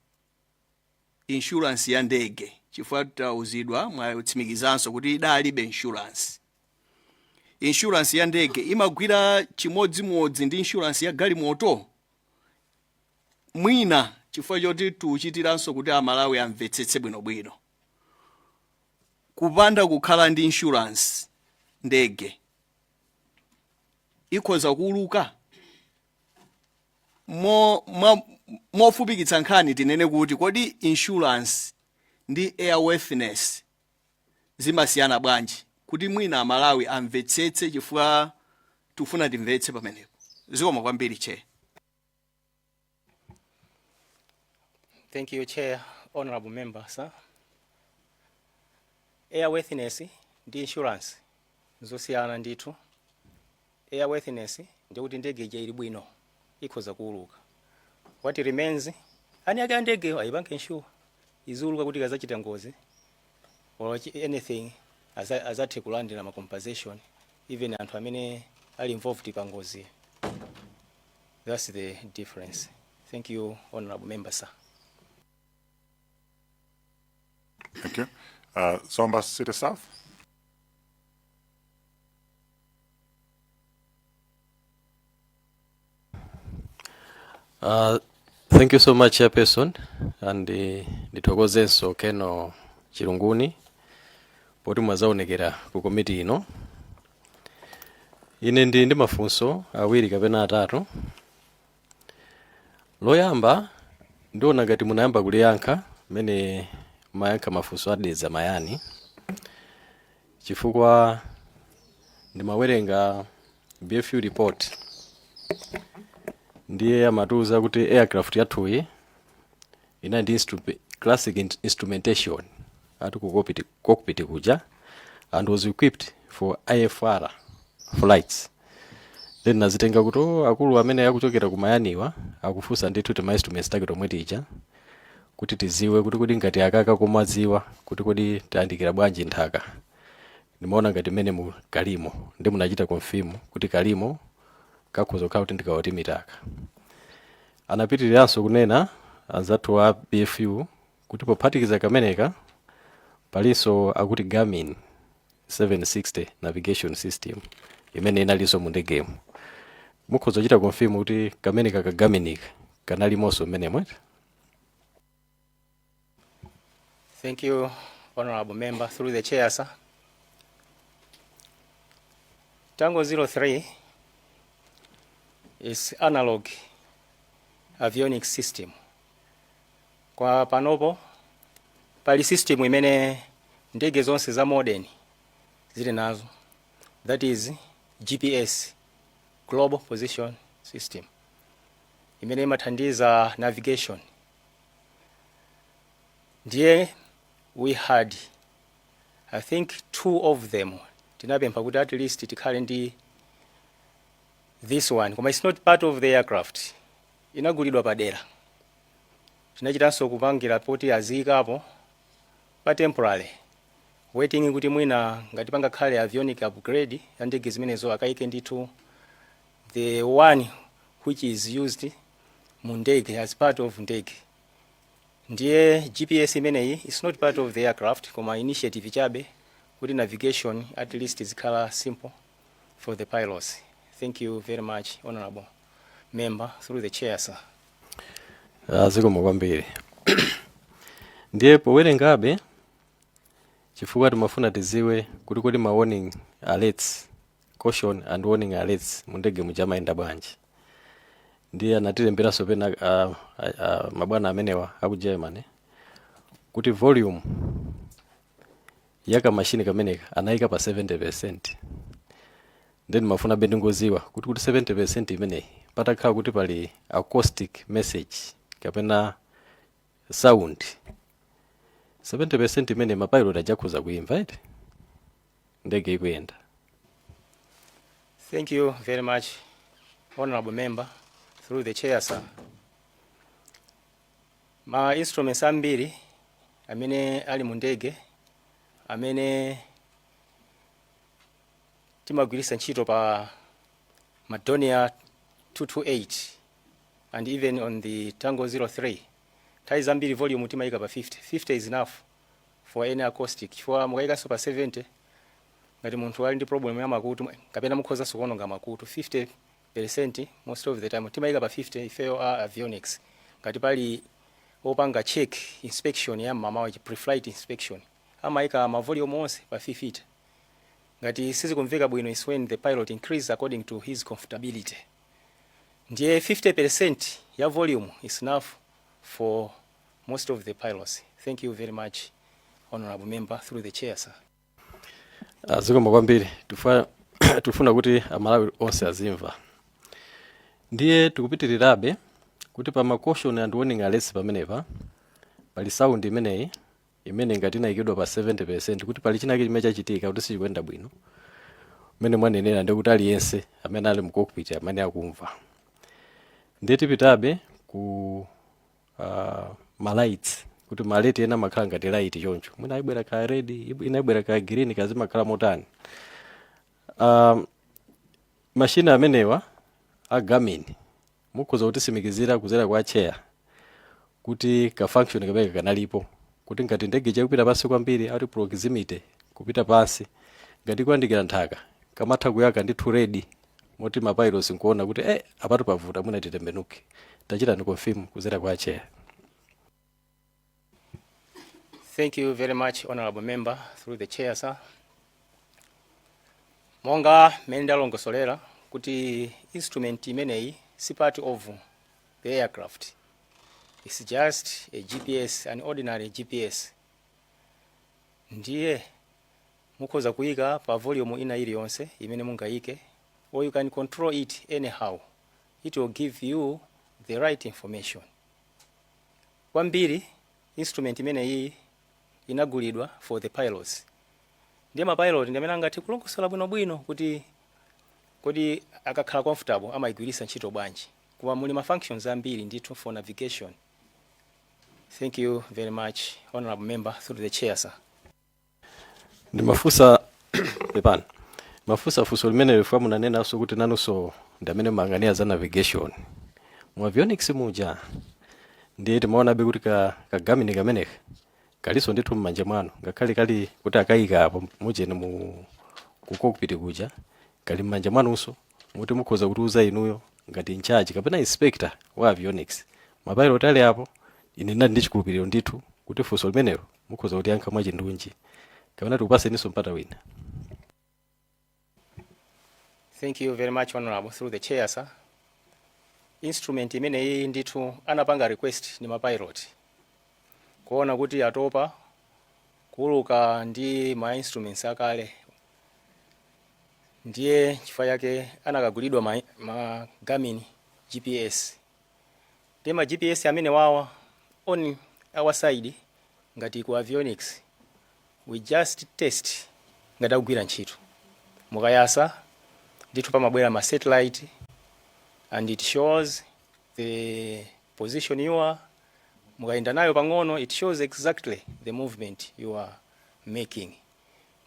insurance ya ndege, chifukwa tauzidwa, mwatsimikizanso kuti idalibe insurance, insurance ya ndege imagwira chimodzimodzi ndi insurance ya galimoto? Mwina chifukwa choti tuchitiranso kuti Amalawi amvetsetse bwinobwino, kupanda kukhala ndi insurance ndege ikhoza kuuluka? Mofupikitsa nkhani tinene kuti kodi insurance ndi airworthiness zimasiyana bwanji, kuti mwina Amalawi amvetsetse, chifukwa tifuna timvetse pamenepo. Zikomo kwambiri, Chair. Thank you, Chair. Honorable Member, sir. Airworthiness ndi insurance zosiyana ndithu. Airworthiness ndikuti ndege ija ili bwino, ikhoza kuuluka. What remains, ani ake a ndegeyo ayipange insure, iziuluka kuti ikazachita ngozi or anything, azathe kulandira ma compensation, even anthu amene ali involved pa ngozi. That's the difference. Thank you, Honorable Member, sir. Thank you. Zomba City South. Thank you so much, Chairperson, and ndithokozenso Colonel Chilunguni poti mwazaonekera ku komiti ino. Ine ndili ndi mafunso awiri kapena atatu. Loyamba, ndiona ngati munayamba kuliyankha mmene mayankha mafunso a Dedza Mayani, chifukwa ndimawerenga BFU report, ndiye amatiuza kuti aircraft yathuyi inali ndi classic instrumentation ati ku cockpit kuja and was equipped for IFR flights. Then nazitenga kuti, oh, akulu amene akuchokera ku Mayaniwa akufunsa ndithu tima instruments take tomwe tija kuti tiziwe kuti kodi ngati akaka kumadziwa kuti kodi tayandikira bwanji nthaka. Ndimaona ngati mmene mu kalimo ndi munachita confirm kuti kalimo kakhoza kukhala kuti ndi ka altimeter ka. Anapitiriranso kunena anzathu a BFU kuti pophatikiza kameneka palinso akuti Garmin 760 navigation system imene inalinso mu ndegemo. Mukhoza kuchita confirm kuti kameneka ka Garminika kanalimonso mmenemo? Thank you, Honorable Member. Through the chair, sir. Tango 03 is analog avionics system. Kwa panopo pali system imene ndege zonse za modern zili nazo, that is GPS, Global Position System, imene imathandiza navigation. Ndiye we had, I think, two of them. Tinapempha kuti at least tikhale ndi this one, koma it's not part of the aircraft, inagulidwa padera. Tinachitanso kupangira poti aziyikapo pa temporary, waiting kuti mwina ngati pangakhale avionic upgrade ya ndege zimenezo, akayike ndithu the one which is used mu ndege, as part of ndege. Ndiye GPS imeneyi is not part of the aircraft, koma initiative chabe kuti navigation at least zikhala simple for the pilots. Thank you very much, Honorable Member. Through the chair, sir. Zikomo kwambiri. Ndiye powerengabe, chifukwa timafuna tiziwe kuti kodi ma warning alerts, caution and warning alerts mu ndege muja amayenda bwanji, ndiye anatilemberanso pena mabwana amenewa aku Germany kuti volume ya kamashini kameneka anayika pa 70. Then mafuna be ndingoziwa kuti 70 imeneyi, patakhala kuti pali acoustic message kapena sound, 70 imene mapilot ajakhoza kuimva iti ndege ikuyenda? Thank you very much. Honorable Member, through the chair, sir. Ma instruments ambiri amene ali mu ndege amene timagwiritsa ntchito pa ma Dornier 228 and even on the Tango 03, nthawi zambiri volume timayika pa 50. 50 is enough for any acoustic, chifukwa mukayikanso pa 70, ngati munthu ali ndi problem ya makutu kapena mukhozanso kuononga makutu. 50% most of the time timayika pa 50 ifeyo a avionics. Ngati pali opanga check inspection ya mmamawa, pre-flight inspection, amayika ma volume onse pa 50. Ngati sizikumveka bwino is when the pilot increase according to his comfortability. Ndiye 50% ya volume is enough for most of the pilots. Thank you very much, Honorable Member, through the chair, sir. Zikomo kwambiri. Tifuna kuti Amalawi onse azimva. Ndiye tikupitirirabe kuti pa ma caution and warning alerts pamenepa pali sound imeneyi imene ngati inayikidwa pa 70% kuti pali chinake chimene chachitika kuti sichikuyenda bwino, mmene mwanenera, ndi kuti aliyense amene ali mu cockpit amene akumva. Ndiye tipitabe ku ma lights, kuti ma alert ena amakhala ngati light choncho, mwina ayibwera ka red, ina ibwera ka green, kazimakhala motani? Mashina amenewa a Garmin mukhoza kutisimikizira kuzera kwa chair kuti ka function kamene kanalipo, kuti ngati ndege chakupita pansi kwambiri, ati proximity kupita pansi, ngati kuyandikira nthaka, kamatha kuyaka ndithu red moti ma pilots nkuona kuti apatu pavuta, mwina titembenuke? Tachitani confirm kuzera kwa chair. Thank you very much, Honorable Member, through the chair, sir. Monga mmene ndalongosolera kuti instrument imeneyi si part of the aircraft. It's just a GPS, an ordinary GPS. Ndiye mukhoza kuyika pa volume ina iliyonse imene mungayike, or you can control it anyhow. It will give you the right information. Kwambiri instrument imeneyi inagulidwa for the pilots. Ndiye mapilot ndi amene angathe kulongosola bwinobwino kuti kodi akakhala comfortable amayigwiritsa ntchito bwanji, koma muli ma functions ambiri ndithu for navigation. Thank you very much, Honorable Member, through the chair, sir. Ndimafunsa, pepani, mafunsa funso limene lifika munanenanso kuti nanunso ndi amene mayang'anira za navigation mu avionics muja. Ndiye timaonabe kuti ka Garmin kameneka kalinso ndithu m'manja mwanu, ngakhale kali kuti akayika apo muchene mu ku cockpit kuja, kali m'manja mwanunso muti mukhoza kutiuza inuyo ngati in charge kapena inspector wa avionics, mapilot ali apo. Ine ndinali ndi chikhulupiriro ndithu kuti funso limenelo mukhoza kutiyankha mwachindunji, kapena tikupaseninso mpata wina? Thank you very much, Honorable, through the chair, sir. Instrument imeneyi ndithu anapanga request ni mapilot, kuona kuti atopa kuuluka ndi ma instruments akale. Ndiye chifukwa chake anakagulidwa ma Garmin GPS. Ndiye ma GPS amene wawa, on our side ngati ku avionics, we just test ngati akugwira ntchito. Mukayasa ndithu pamabwera ma satellite and it shows the position you are. Mukayenda nayo pang'ono, it shows exactly the movement you are making.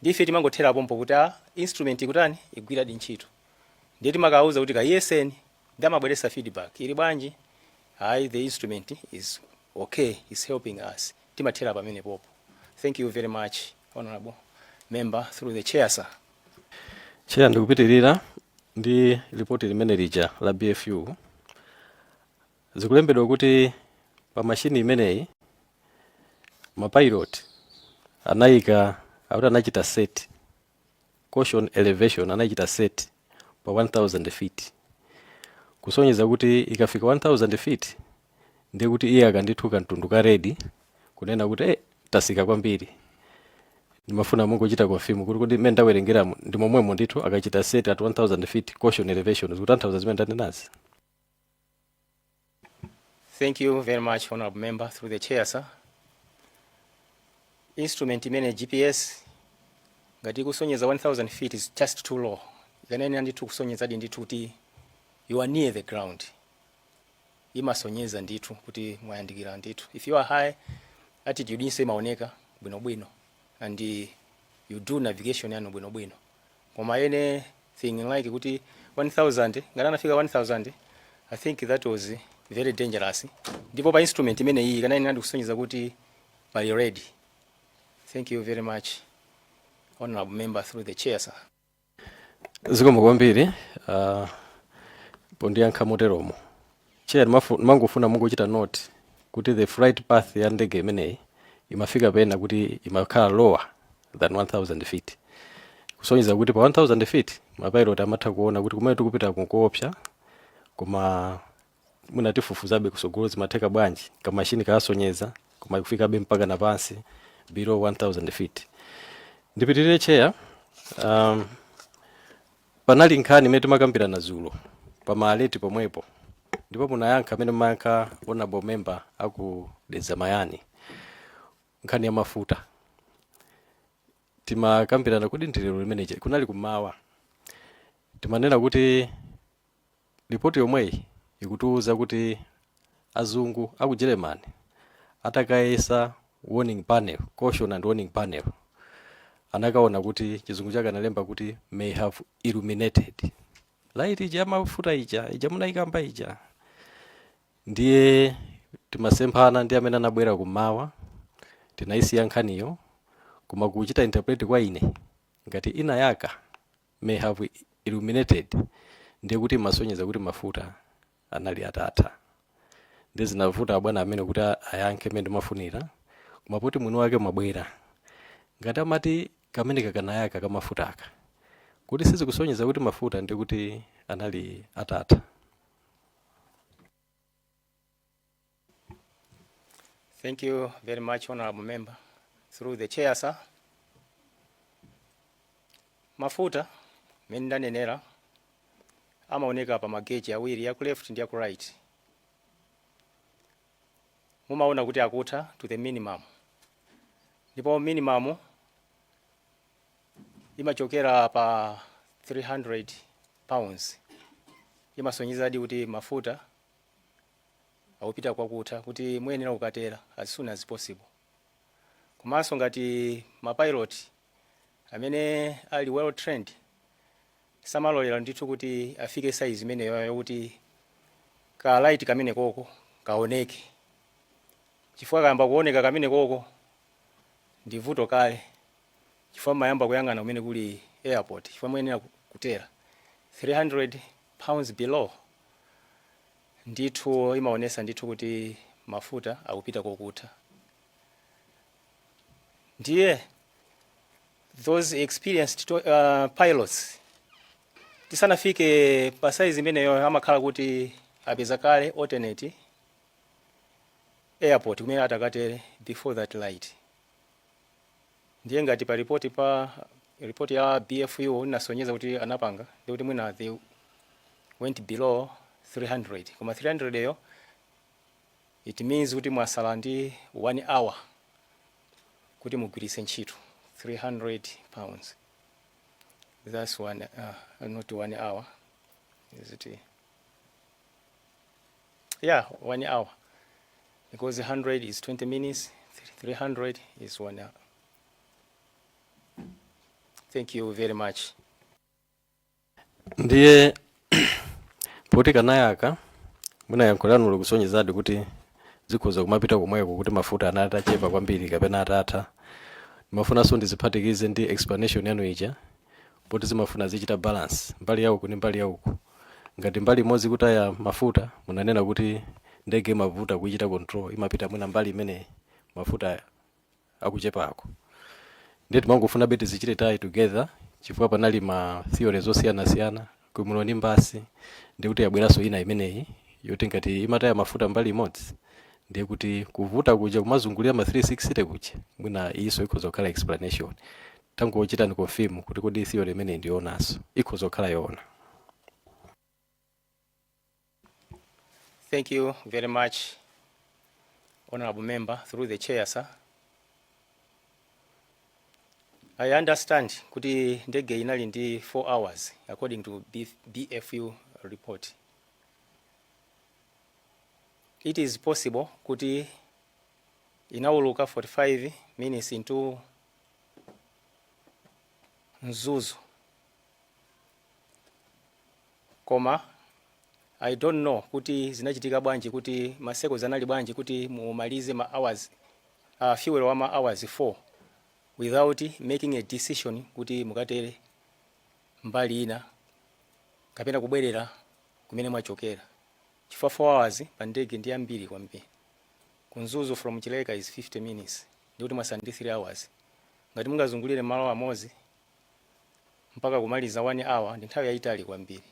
Ndife timangothera pompo kuti a instrument ikutani, igwiradi ntchito. Ndiye timakauza kuti kayiyeseni, ndi amabweresa feedback ili bwanji: "Hayi, the instrument is okay, is helping us." Timathera pamene popo. Thank you very much, Honorable Member, through the chair, sir. Chair, ndikupitirira ndi ripoti limene lija la BFU. Zikulembedwa kuti pa mashini imeneyi mapilot anayika, akuti anachita set caution elevation, anachita set pa 1000 feet, kusonyeza kuti ikafika 1000 feet ndiye kuti iye akandithu kamtundu ka red, kunena kuti tasika kwambiri. Ndimafuna mungochita confirm kuti mmene ndawerengeramo ndi momwemo ndithu, akachita set at 1000 feet caution elevation zikutanthauza zimene ndanenazi? Thank you very much, Honorable Member, through the chair, sir. Instrument imene GPS ngati ikusonyeza 1000 feet is just too low. Ikanene ndithu kusonyezadi ndithu kuti You are near the ground, imasonyeza ndithu kuti mwayandikira ndithu. If you are high altitude, inso imaoneka bwinobwino and you do navigation yanu bwinobwino. Koma anything like kuti 1000, ngati anafika 1000, I think that was very dangerous. Ndipo pa instrument imene iyi kana inali kusonyeza kuti pali red. Thank you very much, honorable member, through the chair, sir. Zikomo kwambiri pondiyankha moteromo, chair. Ndimangofuna mungochita note kuti the flight path ya ndege imeneyi imafika pena kuti imakhala lower than 1000 feet, kusonyeza kuti pa 1000 feet mapilot amatha kuona kuti kumene tikupita kukoopsa, koma munatifufuzabe kusogolo zimatheka bwanji kamashini kaasonyeza koma ikufikabe mpaka na pansi below 1000 feet. Ndipitirire, chair. Panali nkhani imene timakambirana dzulo pa ma alert pomwepo, ndipo munayankha amene mumayankha honorable member aku Dedza Mayani, nkhani ya mafuta. Timakambirana kuti ndilero limeneje kunali kumawa, timanena kuti ripoti yomweyi ikutiuza kuti azungu aku Germany atakayesa warning panel, caution and warning panel, anakaona kuti chizungu chake analemba kuti "may have illuminated" light ija yamafuta ija, ija munayikamba ija. Ndiye timasemphana ndi amene anabwera kumawa, tinayisiya nkhaniyo, koma kuchita interpret kwa ine ngati inayaka, "may have illuminated", ndiye kuti imasonyeza kuti mafuta anali atatha. Ndi zinavuta abwana amene kuti ayankhe mmene ndimafunira, koma poti mwini wake mwabwera, ngati amati kamene kakanayaka kamafutaka kuti sizikusonyeza kuti mafuta ndi kuti anali atatha? Thank you very much, honorable member. Through the chair, sir. Mafuta, mene ndanenera, amaoneka pa mageji awiri, yaku left ndi yaku right. Mumaona kuti akutha to the minimum. Ndipo minimum imachokera pa 300 pounds. Imasonyezadi kuti mafuta akupita kwakutha, kuti muyenera kukatera as soon as possible. Komanso ngati mapilot amene ali well trained, samalolera ndithu kuti afike size imeneyo yokuti ka light kamene koko kaoneke, chifukwa kayamba kuoneka kamene koko ndi vuto kale, chifukwa mayamba kuyang'ana kumene kuli airport, chifukwa muyenera kutera 300 pounds below. Ndithu imaonesa ndithu kuti mafuta akupita kokutha. Ndiye those experienced pilots, tisanafike pa size imeneyo, amakhala kuti apeza kale alternate airport kumene atakatere before that light. Ndiye ngati pa report, pa report ya BFU inasonyeza kuti anapanga, ndikuti mwina they went below 300, koma 300 yo it means kuti mwasala ndi 1 hour kuti mugwiritse ntchito 300 pounds. That's one, not one hour, is it? Yeah, one hour, because 100 is 20 minutes, 300 is one hour. Thank you very much. Ndiye poti kanayaka, munayankhulanu kusonyezadi kuti zikhoza kumapita komweko kuti mafuta anali atachepa kwambiri kapena atatha. Mafunanso ndiziphatikize ndi explanation yanu ija, poti zimafuna zichita balance mbali yauku ndi mbali yauku. Ngati mbali imodzi kutaya mafuta, munanena kuti ndege imavuta kuichita control, imapita mwina mbali imene mafuta akuchepako. Ndiye timangofuna beti zichite tie together, chifukwa panali ma theories osiyanasiyana, cumulonimbus, ndikuti yabweranso ina imeneyi yoti ngati imataya mafuta mbali imodzi, ndiye kuti kuvuta kuja kumazungulira ma 360 kuja, mwina iso ikhoza kukhala explanation. Tangochitani confirm kuti kodi theory imeneyi ndiyonanso ikhoza kukhala yoona? Thank you very much, honorable member, through the chair, sir. I understand kuti ndege inali ndi 4 hours according to BFU report. It is possible kuti inawuluka 45 minutes into Mzuzu, koma I don't know kuti zinachitika bwanji, kuti ma circles anali bwanji kuti mumalize ma hours, fuel wa ma hours 4 without making a decision kuti mukatere mbali ina kapena kubwerera kumene mwachokera, chifukwa 4 hours pa ndege ndi ambiri kwambiri. Ku Mzuzu from Chileka is 50 minutes, ndikuti mwasala ndi 3 hours. Ngati mungazungulire malo amodzi mpaka kumaliza 1 hour, ndi nthawi yayitali kwambiri.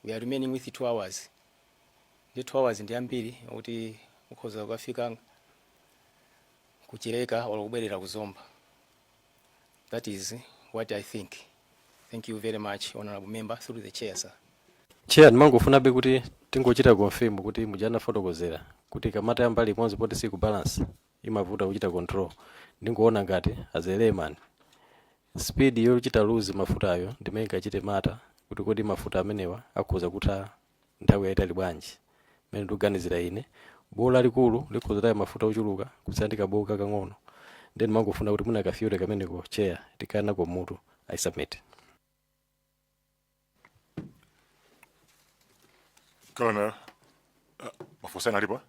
We are remaining with 2 hours, ndi 2 hours ndi ambiri kuti mukhoza kukafika kuchileka or kubwerera kuzomba. That is what I think. Thank you very much, honorable member, through the chair, sir. Chair, ndimangofunabe kuti tingochita confirm kuti mujana fotokozera kuti kamata mbali imodzi poti siku balance imavuta kuchita control. Ndingoona ngati as a layman, speed yochita lose mafutayo ndimene ingachite matter kuti kodi mafuta amenewa akhoza kutha nthawi yayitali bwanji. Mmene ndikuganizira ine, bowo lalikulu likhoza kutaya mafuta ochuluka kusiyana ndi kabowo kakang'ono. Then mangofuna kuti muna kafyure kameneko, chair, tikhala nako mutu. I submit. Colonel, mafunso ena alipo?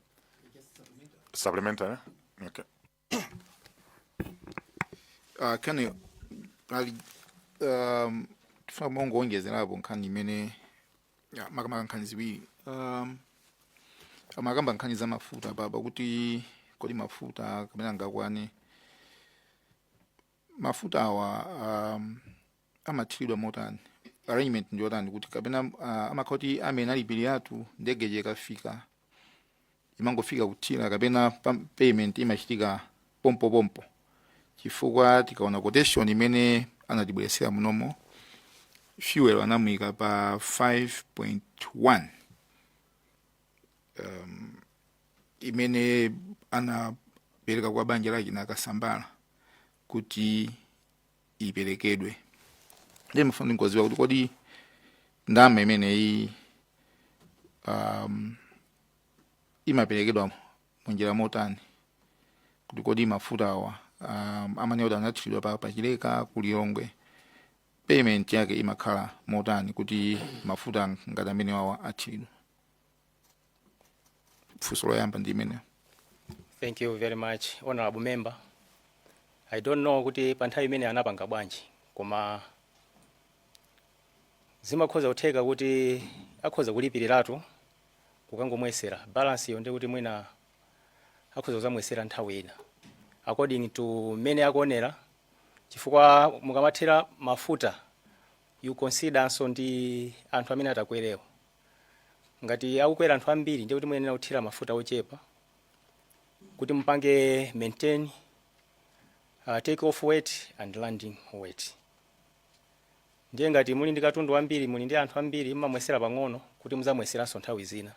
Supplementary? Okay. Kani ali tifuna mongoonjezerapo nkhani imene ya, makamaka nkhani ziwiri. Amakamba nkhani za mafuta papa kuti kodi mafuta kapena angakwane mafuta awa amathiridwa motani? Arrangement ndi yotani kuti kapena amakhala kuti amene alipiratu ndege ikafika imangofika kuthira, kapena payment imachitika pompopompo? Chifukwa tikaona quotation imene anatibweresera munomo, fuel anamuyika pa 5.1 imene anapereka kwa banja lake nakasambala kuti iperekedwe. Ndiye mafuna ndingoziwa kuti kodi ndalama imeneyi imaperekedwa munjira motani, kuti kodi mafuta awa amene kuti anathiridwa pa Chileka ku Lilongwe, payment yake imakhala motani kuti mafuta ngati amene wawa athiridwa? Funso loyamba ndi imeneyo. Thank you very much, honorable member. I don't know kuti pa nthawi imene anapanga bwanji, koma zimakhoza kutheka kuti akhoza kulipiriratu kukangomwesera balance iyo, ndi kuti mwina akhoza kuzamwesera nthawi ina according to mmene akuonera, chifukwa mukamathira mafuta you consider ndi anthu amene atakwerewo. Ngati akukwera anthu ambiri, ndiye kuti muyenera kuthira mafuta ochepa kuti mupange maintain take off weight and landing weight. Ndiye ngati muli ndi katundu wambiri, muli ndi anthu ambiri, mmamwesera pang'ono kuti muzamweseranso nthawi zina.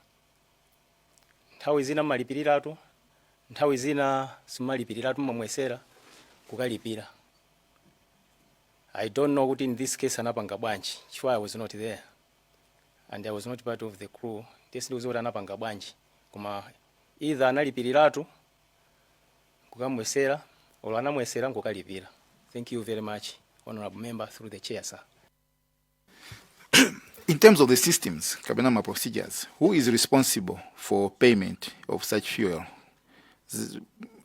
Nthawi zina mmalipiratu, nthawi zina simmalipiriratu, mmamwesera kukalipira. I don't know kuti in this case anapanga bwanji, chifukwa I was not there and I was not part of the crew. Ndiye sindikudziwa kuti anapanga bwanji, koma either analipiriratu kukamwesera or anamwesera nkukalipira. Thank you very much, honorable member, through the chair, sir. In terms of the systems kapena ma procedures, who is responsible for payment of such fuel?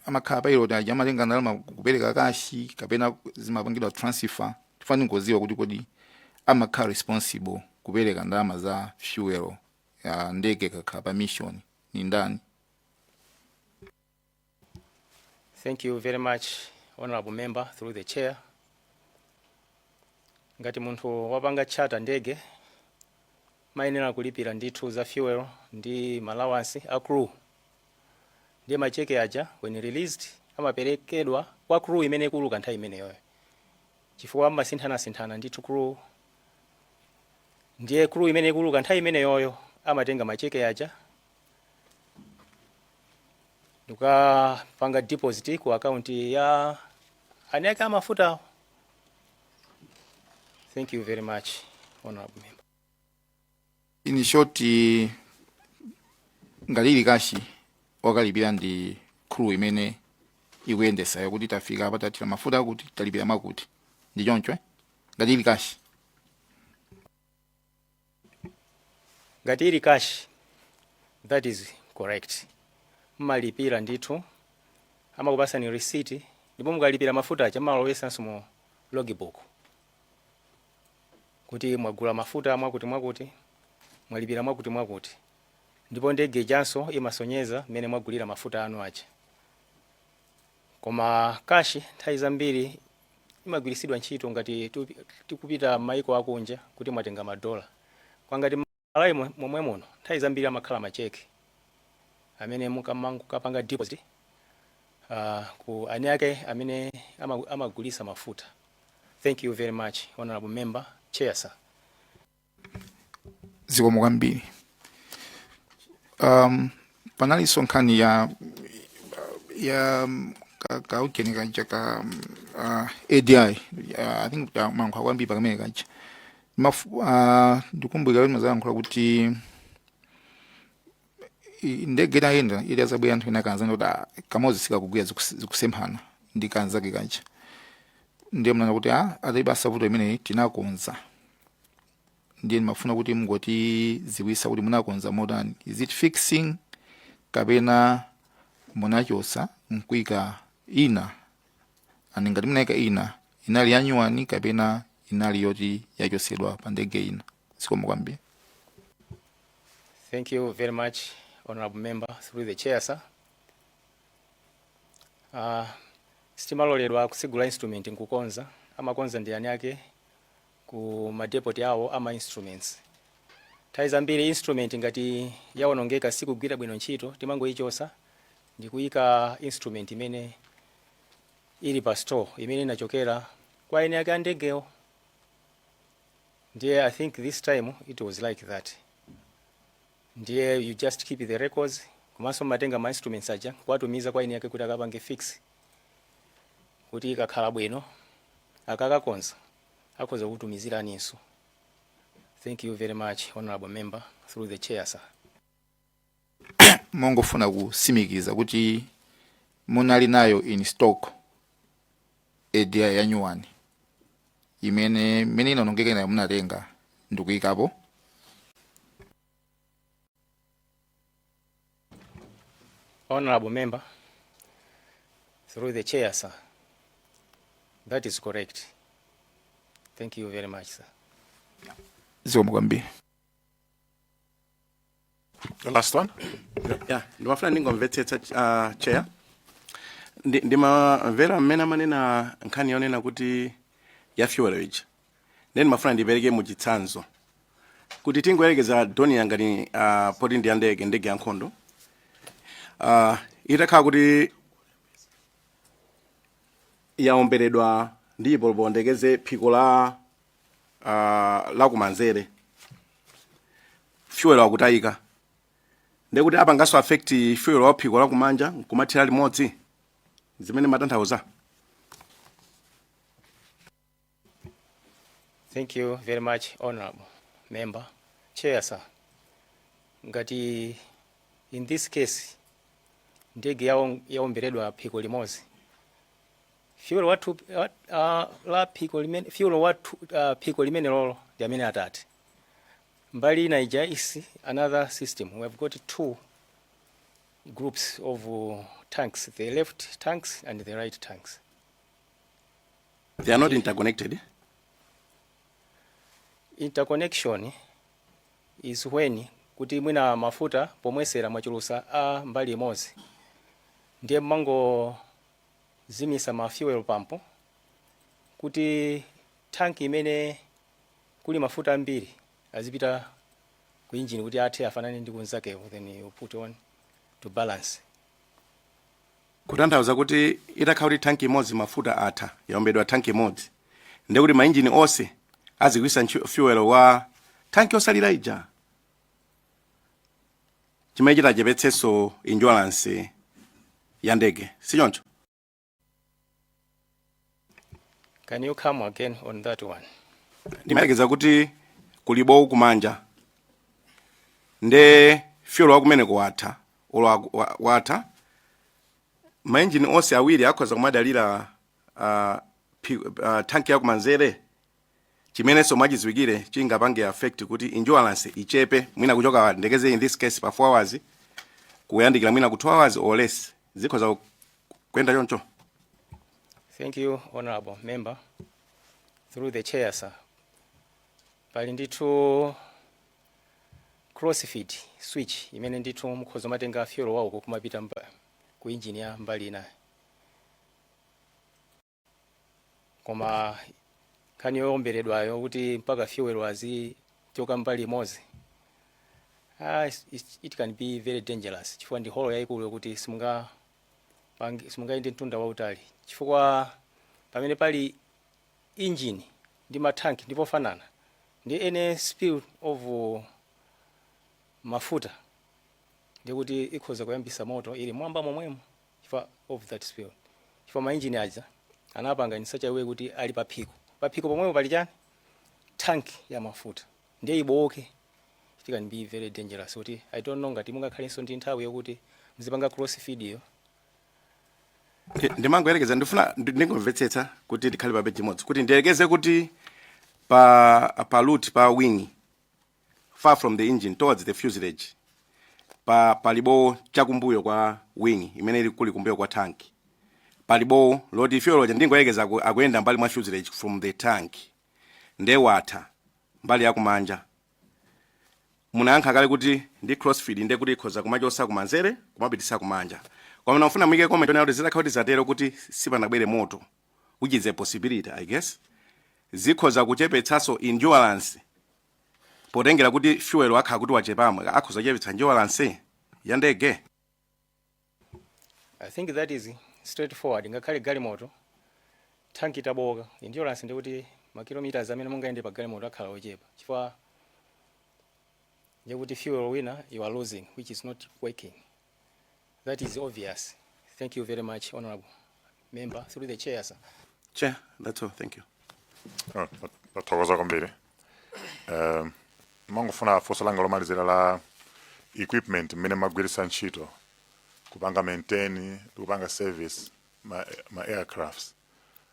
Amakhala pilot aja amatenga ndalama kupereka cash, kapena zimapangidwa transfer? Tifani ngoziwa kuti kodi amakhala responsible kupereka ndalama za fuel ya ndege kakhala pa mission ni ndani? Thank you very much, honorable member, through the chair. Ngati munthu wapanga charter ndege, mayenera kulipira ndithu za fuel ndi allowance a crew. Ndiye macheke aja, when released, amaperekedwa kwa crew imene ikuluka nthawi imeneyoyo, chifukwa amasinthanasinthana ndithu crew. Ndiye crew imene ikuluka nthawi imeneyoyo amatenga macheke aja ndikukapanga deposit ku account ya eni ake amafutawo. Thank you very much, honorable member. In short, ngati ili cash, Okalipira ndi crew imene ikuyendesayo kuti tafika apa, tathira mafuta akuti, talipira mwakuti, ndi choncho, eh? Ngati ili cash. Ngati ili cash, that is correct. Mmalipira ndithu, amakupasani receipt, ndipo mukalipira mafuta aja mmalowetsanso mu logbook kuti mwagula mafuta mwakuti mwakuti, mwalipira mwakuti mwakuti, ndipo ndege ijanso imasonyeza mmene mwagulira mafuta anu aja. Koma cash nthawi zambiri imagwiritsidwa ntchito ngati tikupita m'mayiko akunja kuti mwatenga madola. Kwa ngati Malawi momwe muno, nthawi zambiri amakhala macheke amene mukamangokapanga deposit ku eni ake amene amagulisa mafuta. Thank you very much, honorable member. Chair, sir. Zikomo kwambiri. Panalinso nkhani ya kaujeni kaja ka ADI. I think mayankhula kwambiri pakamene kaja. Ndikumbukira kuti mazayankhula kuti ndege itayenda ili azabwera anthu ena kanzana kuti, ah, kamodzi sikakugwira, zikusemphana ndi kanzake kaja. Ndiye mnana kuti, ah, atayibasa vuto imeneyi tinakonza. Ndiye ndimafuna kuti mungotidziwitsa kuti munakonza motani. Is it fixing kapena munachotsa nkuika ina? And ngati munayika ina, inali yanyuwani kapena inali yoti yachotsedwa pa ndege ina? Zikomo kwambiri. Thank you very much, honorable member, through the chair, sir. Sitimaloledwa kutsegula instrument nkukonza. Amakonza ndi eni ake ku madepot awo ama instruments. Nthawi zambiri instrument ngati yawonongeka, sikugwira bwino ntchito, timangoyichosa ndikuyika instrument imene ili pa store imene inachokera kwa eni ake a ndegewo. Ndiye I think this time it was like that. Ndiye you just keep the records, komanso matenga ma instruments aja kuwatumiza kwa eni ake kuti akapange fix, kuti ikakhala bwino, akakakonza, akhoza kutumiziraninso. Thank you very much, honorable member, through the chair, sir. Mongofuna kusimikiza kuti munali nayo in stock ADI yanyuwani imene inonongeka inayo munatenga ndikuyikapo? Honorable member, through the chair, sir, that is correct. Thank you very much, sir. Zikomo kwambiri. The last one. Yeah, ndimafuna ndingomvetsetsa, chair. Ndimamvera mmene amanena nkhani yonena kuti ya fuel ija. Then ndimafuna ndipereke mu chitsanzo kuti tingoyerekeza Dornier ngati poti ndi ya ndege, ndege ya nkhondo, itakhala kuti yaomberedwa ndi chipolopolo, ndekeze phiko la kumanzere, fuel akutayika, ndekuti apanganso affect fuel wa phiko la kumanja nkumathira limodzi, zimene matanthauza? Thank you very much, honorable member. Chair, sir. Ngati in this case ndege yaomberedwa phiko limodzi, fuel wathu la phiko limene, fuel wathu phiko limene lolo ndi amene atati mbali ina ija is another system. We have got two groups of tanks, the left tanks and the right tanks. They are not interconnected? Interconnection is when kuti mwina mafuta pomwesera mwachulusa a mbali imodzi, ndiye mmangozimitsa ma fuel pump kuti tanki imene kuli mafuta ambiri azipita ku engine kuti athe afanane ndi kunzakewo, then you put on to balance. Kutanthauza kuti itakhala kuti tanki imodzi mafuta atha, yaombedwa tanki imodzi, ndekuti mainjini onse azigwisa fuel wa tanki osalira ija, chimene chitachepetsenso endurance ya ndege, sichoncho? Can you come again on that one? Ndimayelekeza kuti kuli bowu kumanja, nde fuel wakumeneko watha. Olo watha, maenjini onse awiri akhoza kumadalira tanki yakumanzere, chimenenso mwachidziwikire chingapange affect kuti endurance ichepe, mwina kuchoka, ndekeze, in this case pa 4 hours kuyandikira mwina ku 2 hours or less, zikhoza kuyenda choncho? Thank you, honorable member. Through the chair, sir. Pali ndithu crossfeed switch imene ndithu mukhoza matenga fuel wawo kumapita ku engine ya mbali inayo. Koma nkhani yowomberedwayo kuti mpaka fuel azichoka mbali imodzi, it can be very dangerous, chifukwa ndi hole yayikulu yokuti simungayende mtunda wautali, chifukwa pamene pali engine ndi mathanki ndipofanana ndi any spill of mafuta ndikuti ikhoza kuyambisa moto ili mwamba momwemo chifukwa of that spill, chifukwa ma engine aja anapanga in such a way kuti ali paphiko. Paphiko pomwepo pali chani? Tank ya mafuta. Ndiye ibowoke, it can be very dangerous kuti I don't know ngati mungakhalenso ndi nthawi yokuti muzipanga cross feed iyo. Ndimangoyerekeza, ndifuna ndingomvetsetsa kuti tikhale pa page imodzi, kuti ndiyelekeze kuti pa root pa wing, far from the engine towards the fuselage, palibowo chakumbuyo kwa wing imene ili kuli kumbuyo kwa tank, palibowo loti fuel uja, ndingoyerekeza, akuyenda mbali mwa fuselage from the tank, nde watha mbali yakumanja. Munayankha kale kuti ndi crossfeed, nde kuti ikhoza kumachosa kumanzere kumapitisa kumanja. Koma ndimafuna muyike comment onena kuti zitakhala kuti zatero, kuti sipanabwere moto, which is a possibility, I guess, zikhoza kuchepetsanso endurance, potengera kuti fuel akhala kuti wachepamo, akhoza kuchepetsa endurance ya ndege? I think that is straightforward. Ngakhale galimoto tanki itaboka, endurance ndikuti ma kilometers amene mungayende pa galimoto akhala ochepa, chifukwa ndikuti fuel wina you are losing, which is not working. That is obvious. Thank you very much, honorable member. Through the chair, sir. Chair, that's all, thank you. Oh, tathokoza kwambiri. Mangofuna funso langa lomalizira la equipment mmene magwiritsa ntchito kupanga maintain, kupanga service ma aircrafts,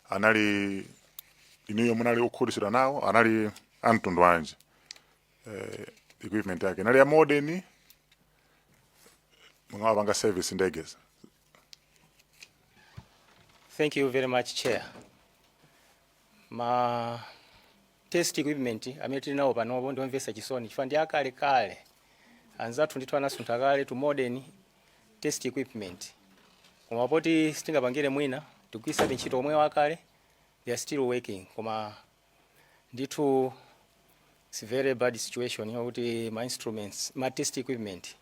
anali inuyo munali okhutitsidwa nawo? Anali amtundu wanji? Equipment yake inali ya modern mungawapanga service ndegezi? Thank you very much, chair. Ma test equipment amene tili nawo panopo ndiomvetsa chisoni, chifukwa ndi akale kale. Anzathu ndithu anasuntha kale to modern test equipment, koma poti sitingapangire mwina, tikugwiritsabe ntchito omwe wakale. They are still working, koma ndithu it's very bad situation yakuti ma instruments, ma test equipment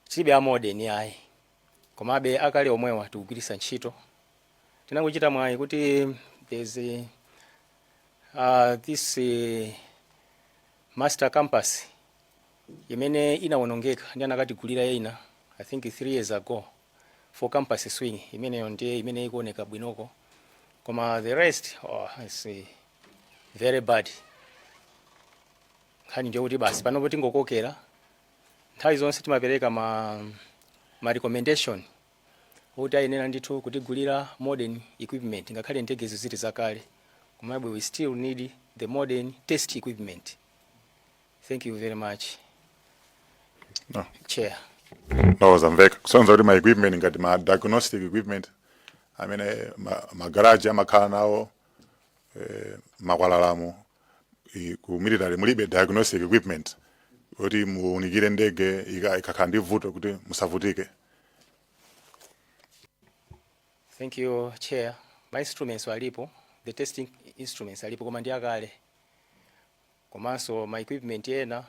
tilibe a modern ayi, komabe akale omwewa tikugwiritsa ntchito. Tinangochita mwayi kuti there's this master compass imene inawonongeka, ndi anakatigulira ina, I think 3 years ago, for compass swing. Imeneyo ndiye imene ikuoneka bwinoko, koma the rest, oh, it's very bad. Nkhani ndiyo kuti basi panopo tingokokera. Nthawi zonse timapereka ma recommendation kuti ayenera ndithu kutigulira modern equipment. Ngakhale ndegezi zili zakale, komabe we still need the modern test equipment. Thank you very much, No. chair. No, zamveka. Kusonza kuti ma equipment ngati ma diagnostic equipment amene magaraji amakhala nawo, makwalalamo, ku military mulibe diagnostic equipment kuti muunikire ndege ikakhala ndi vuto kuti musavutike? Thank you, chair. Ma instruments alipo, the testing instruments alipo, koma ndi akale. Komanso ma equipment ena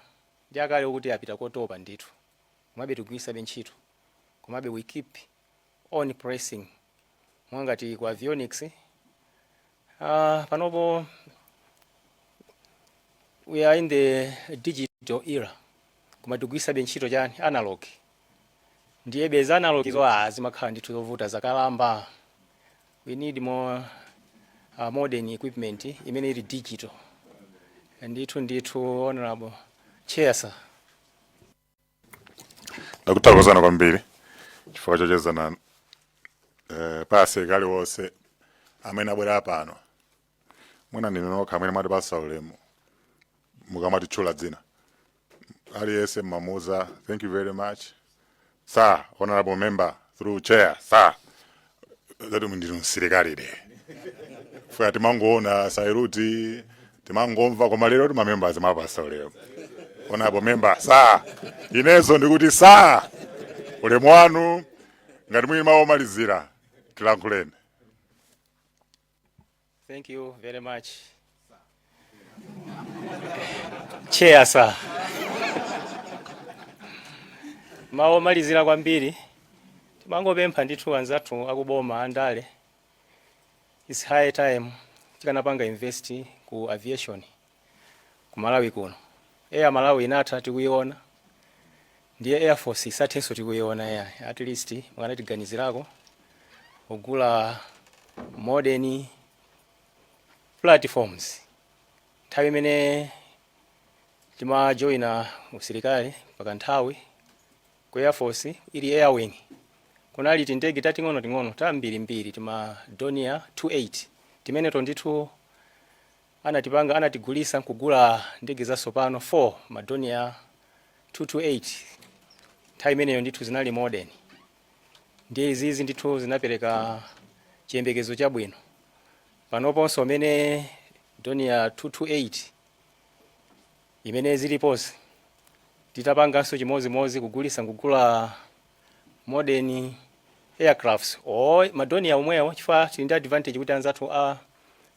ndi akale okuti apita kotopa ndithu, komabe tikugwiritsabe ntchito. Komabe we keep on pressing. Mwangati ku avionics, panopo we are in the digital era, koma tikugwiritsabe ntchito chani? Analog. Ndiye beza analog zo zimakhala ndithu zovuta, zakalamba. We need more modern equipment imene ili digital ndithu ndithu, honorable chair, sir. Ndakuthokozani kwambiri chifukwa chocheza nanu. Pa asilikali wonse amene abwera pano, mwina ndinu nokha amene mwatipasa ulemu mukamatitchula dzina aliyense mmamuza. Thank you very much, sir, honorable member, through chair, sir, zati ndinu msilikali de fuka timangoona salute, timangomva, koma lero tima members mapasa ulemu. Honorable member, sir, inenso ndikuti sir, ulemu wanu. Ngati mwini mawu omalizira, tilankhuleni. Thank you very much, Chair, sir. Mawu omalizira kwambiri, timangopempha ndithu anzathu akuboma andale, it's high time tikanapanga invest ku aviation ku Malawi kuno. Air Malawi inatha tikuiona, ndiye Air Force isathenso tikuiona air. At least mukanatiganizirako kugula modern platforms. Nthawi imene timajoyina usilikali pakanthawi ku Air Force ili Air Wing, kunali tindege tating'ono-ting'ono tambirimbiri, tima Dornier 28 timeneto ndithu anatipanga, anatigulisa nkugula ndege zatsopano 4, ma Dornier 228. Nthawi imeneyo ndithu zinali modern, ndiye izizi ndithu zinapereka chiyembekezo chabwino. Panoponso amene Dornier 228 imene ziliponso, titapanganso chimozimozi kugulisa nkugula modern aircrafts o ma Dornier omwewo, chifukwa tili ndi advantage kuti anzathu a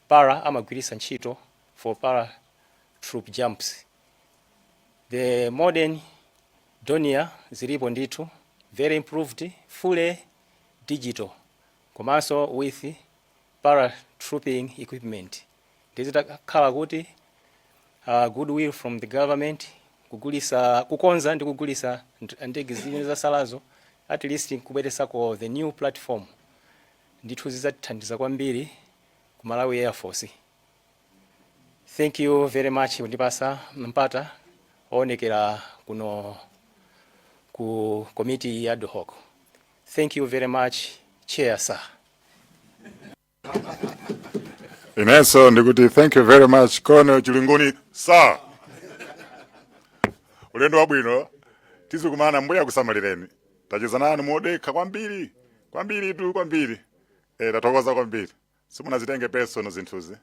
para amagwirisa ntchito for para troop jumps. The modern Dornier zilipo ndithu, very improved, fully digital, komanso with paratrooping equipment. Ndizitakhala kuti goodwill from the government kugulisa, kukonza ndi kugulisa ndege zimene zasalazo, at least kubweresako the new platform, ndithu zidzatithandiza kwambiri ku Malawi Air Force. Thank you very much kundipasa mpata oonekera kuno ku committee ya ad hoc. Thank you very much, Chair, sir. Inenso ndikuti thank you very much, Colonel Chilinguni, sir. Ulendo wabwino, tizikumana. Mbuya kusamalireni. Tacheza nanu modekha kwambiri kwambiri tu kwambiri. Tathokoza kwambiri. Simunazitenge personal zinthuzi,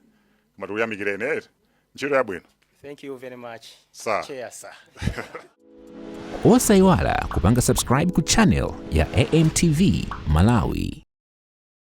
koma tikuyamikireni eti. Ntchito yabwino. Thank you very much, Sir. Chair, sir. Osayiwala kupanga subscribe ku channel ya AMTV Malawi.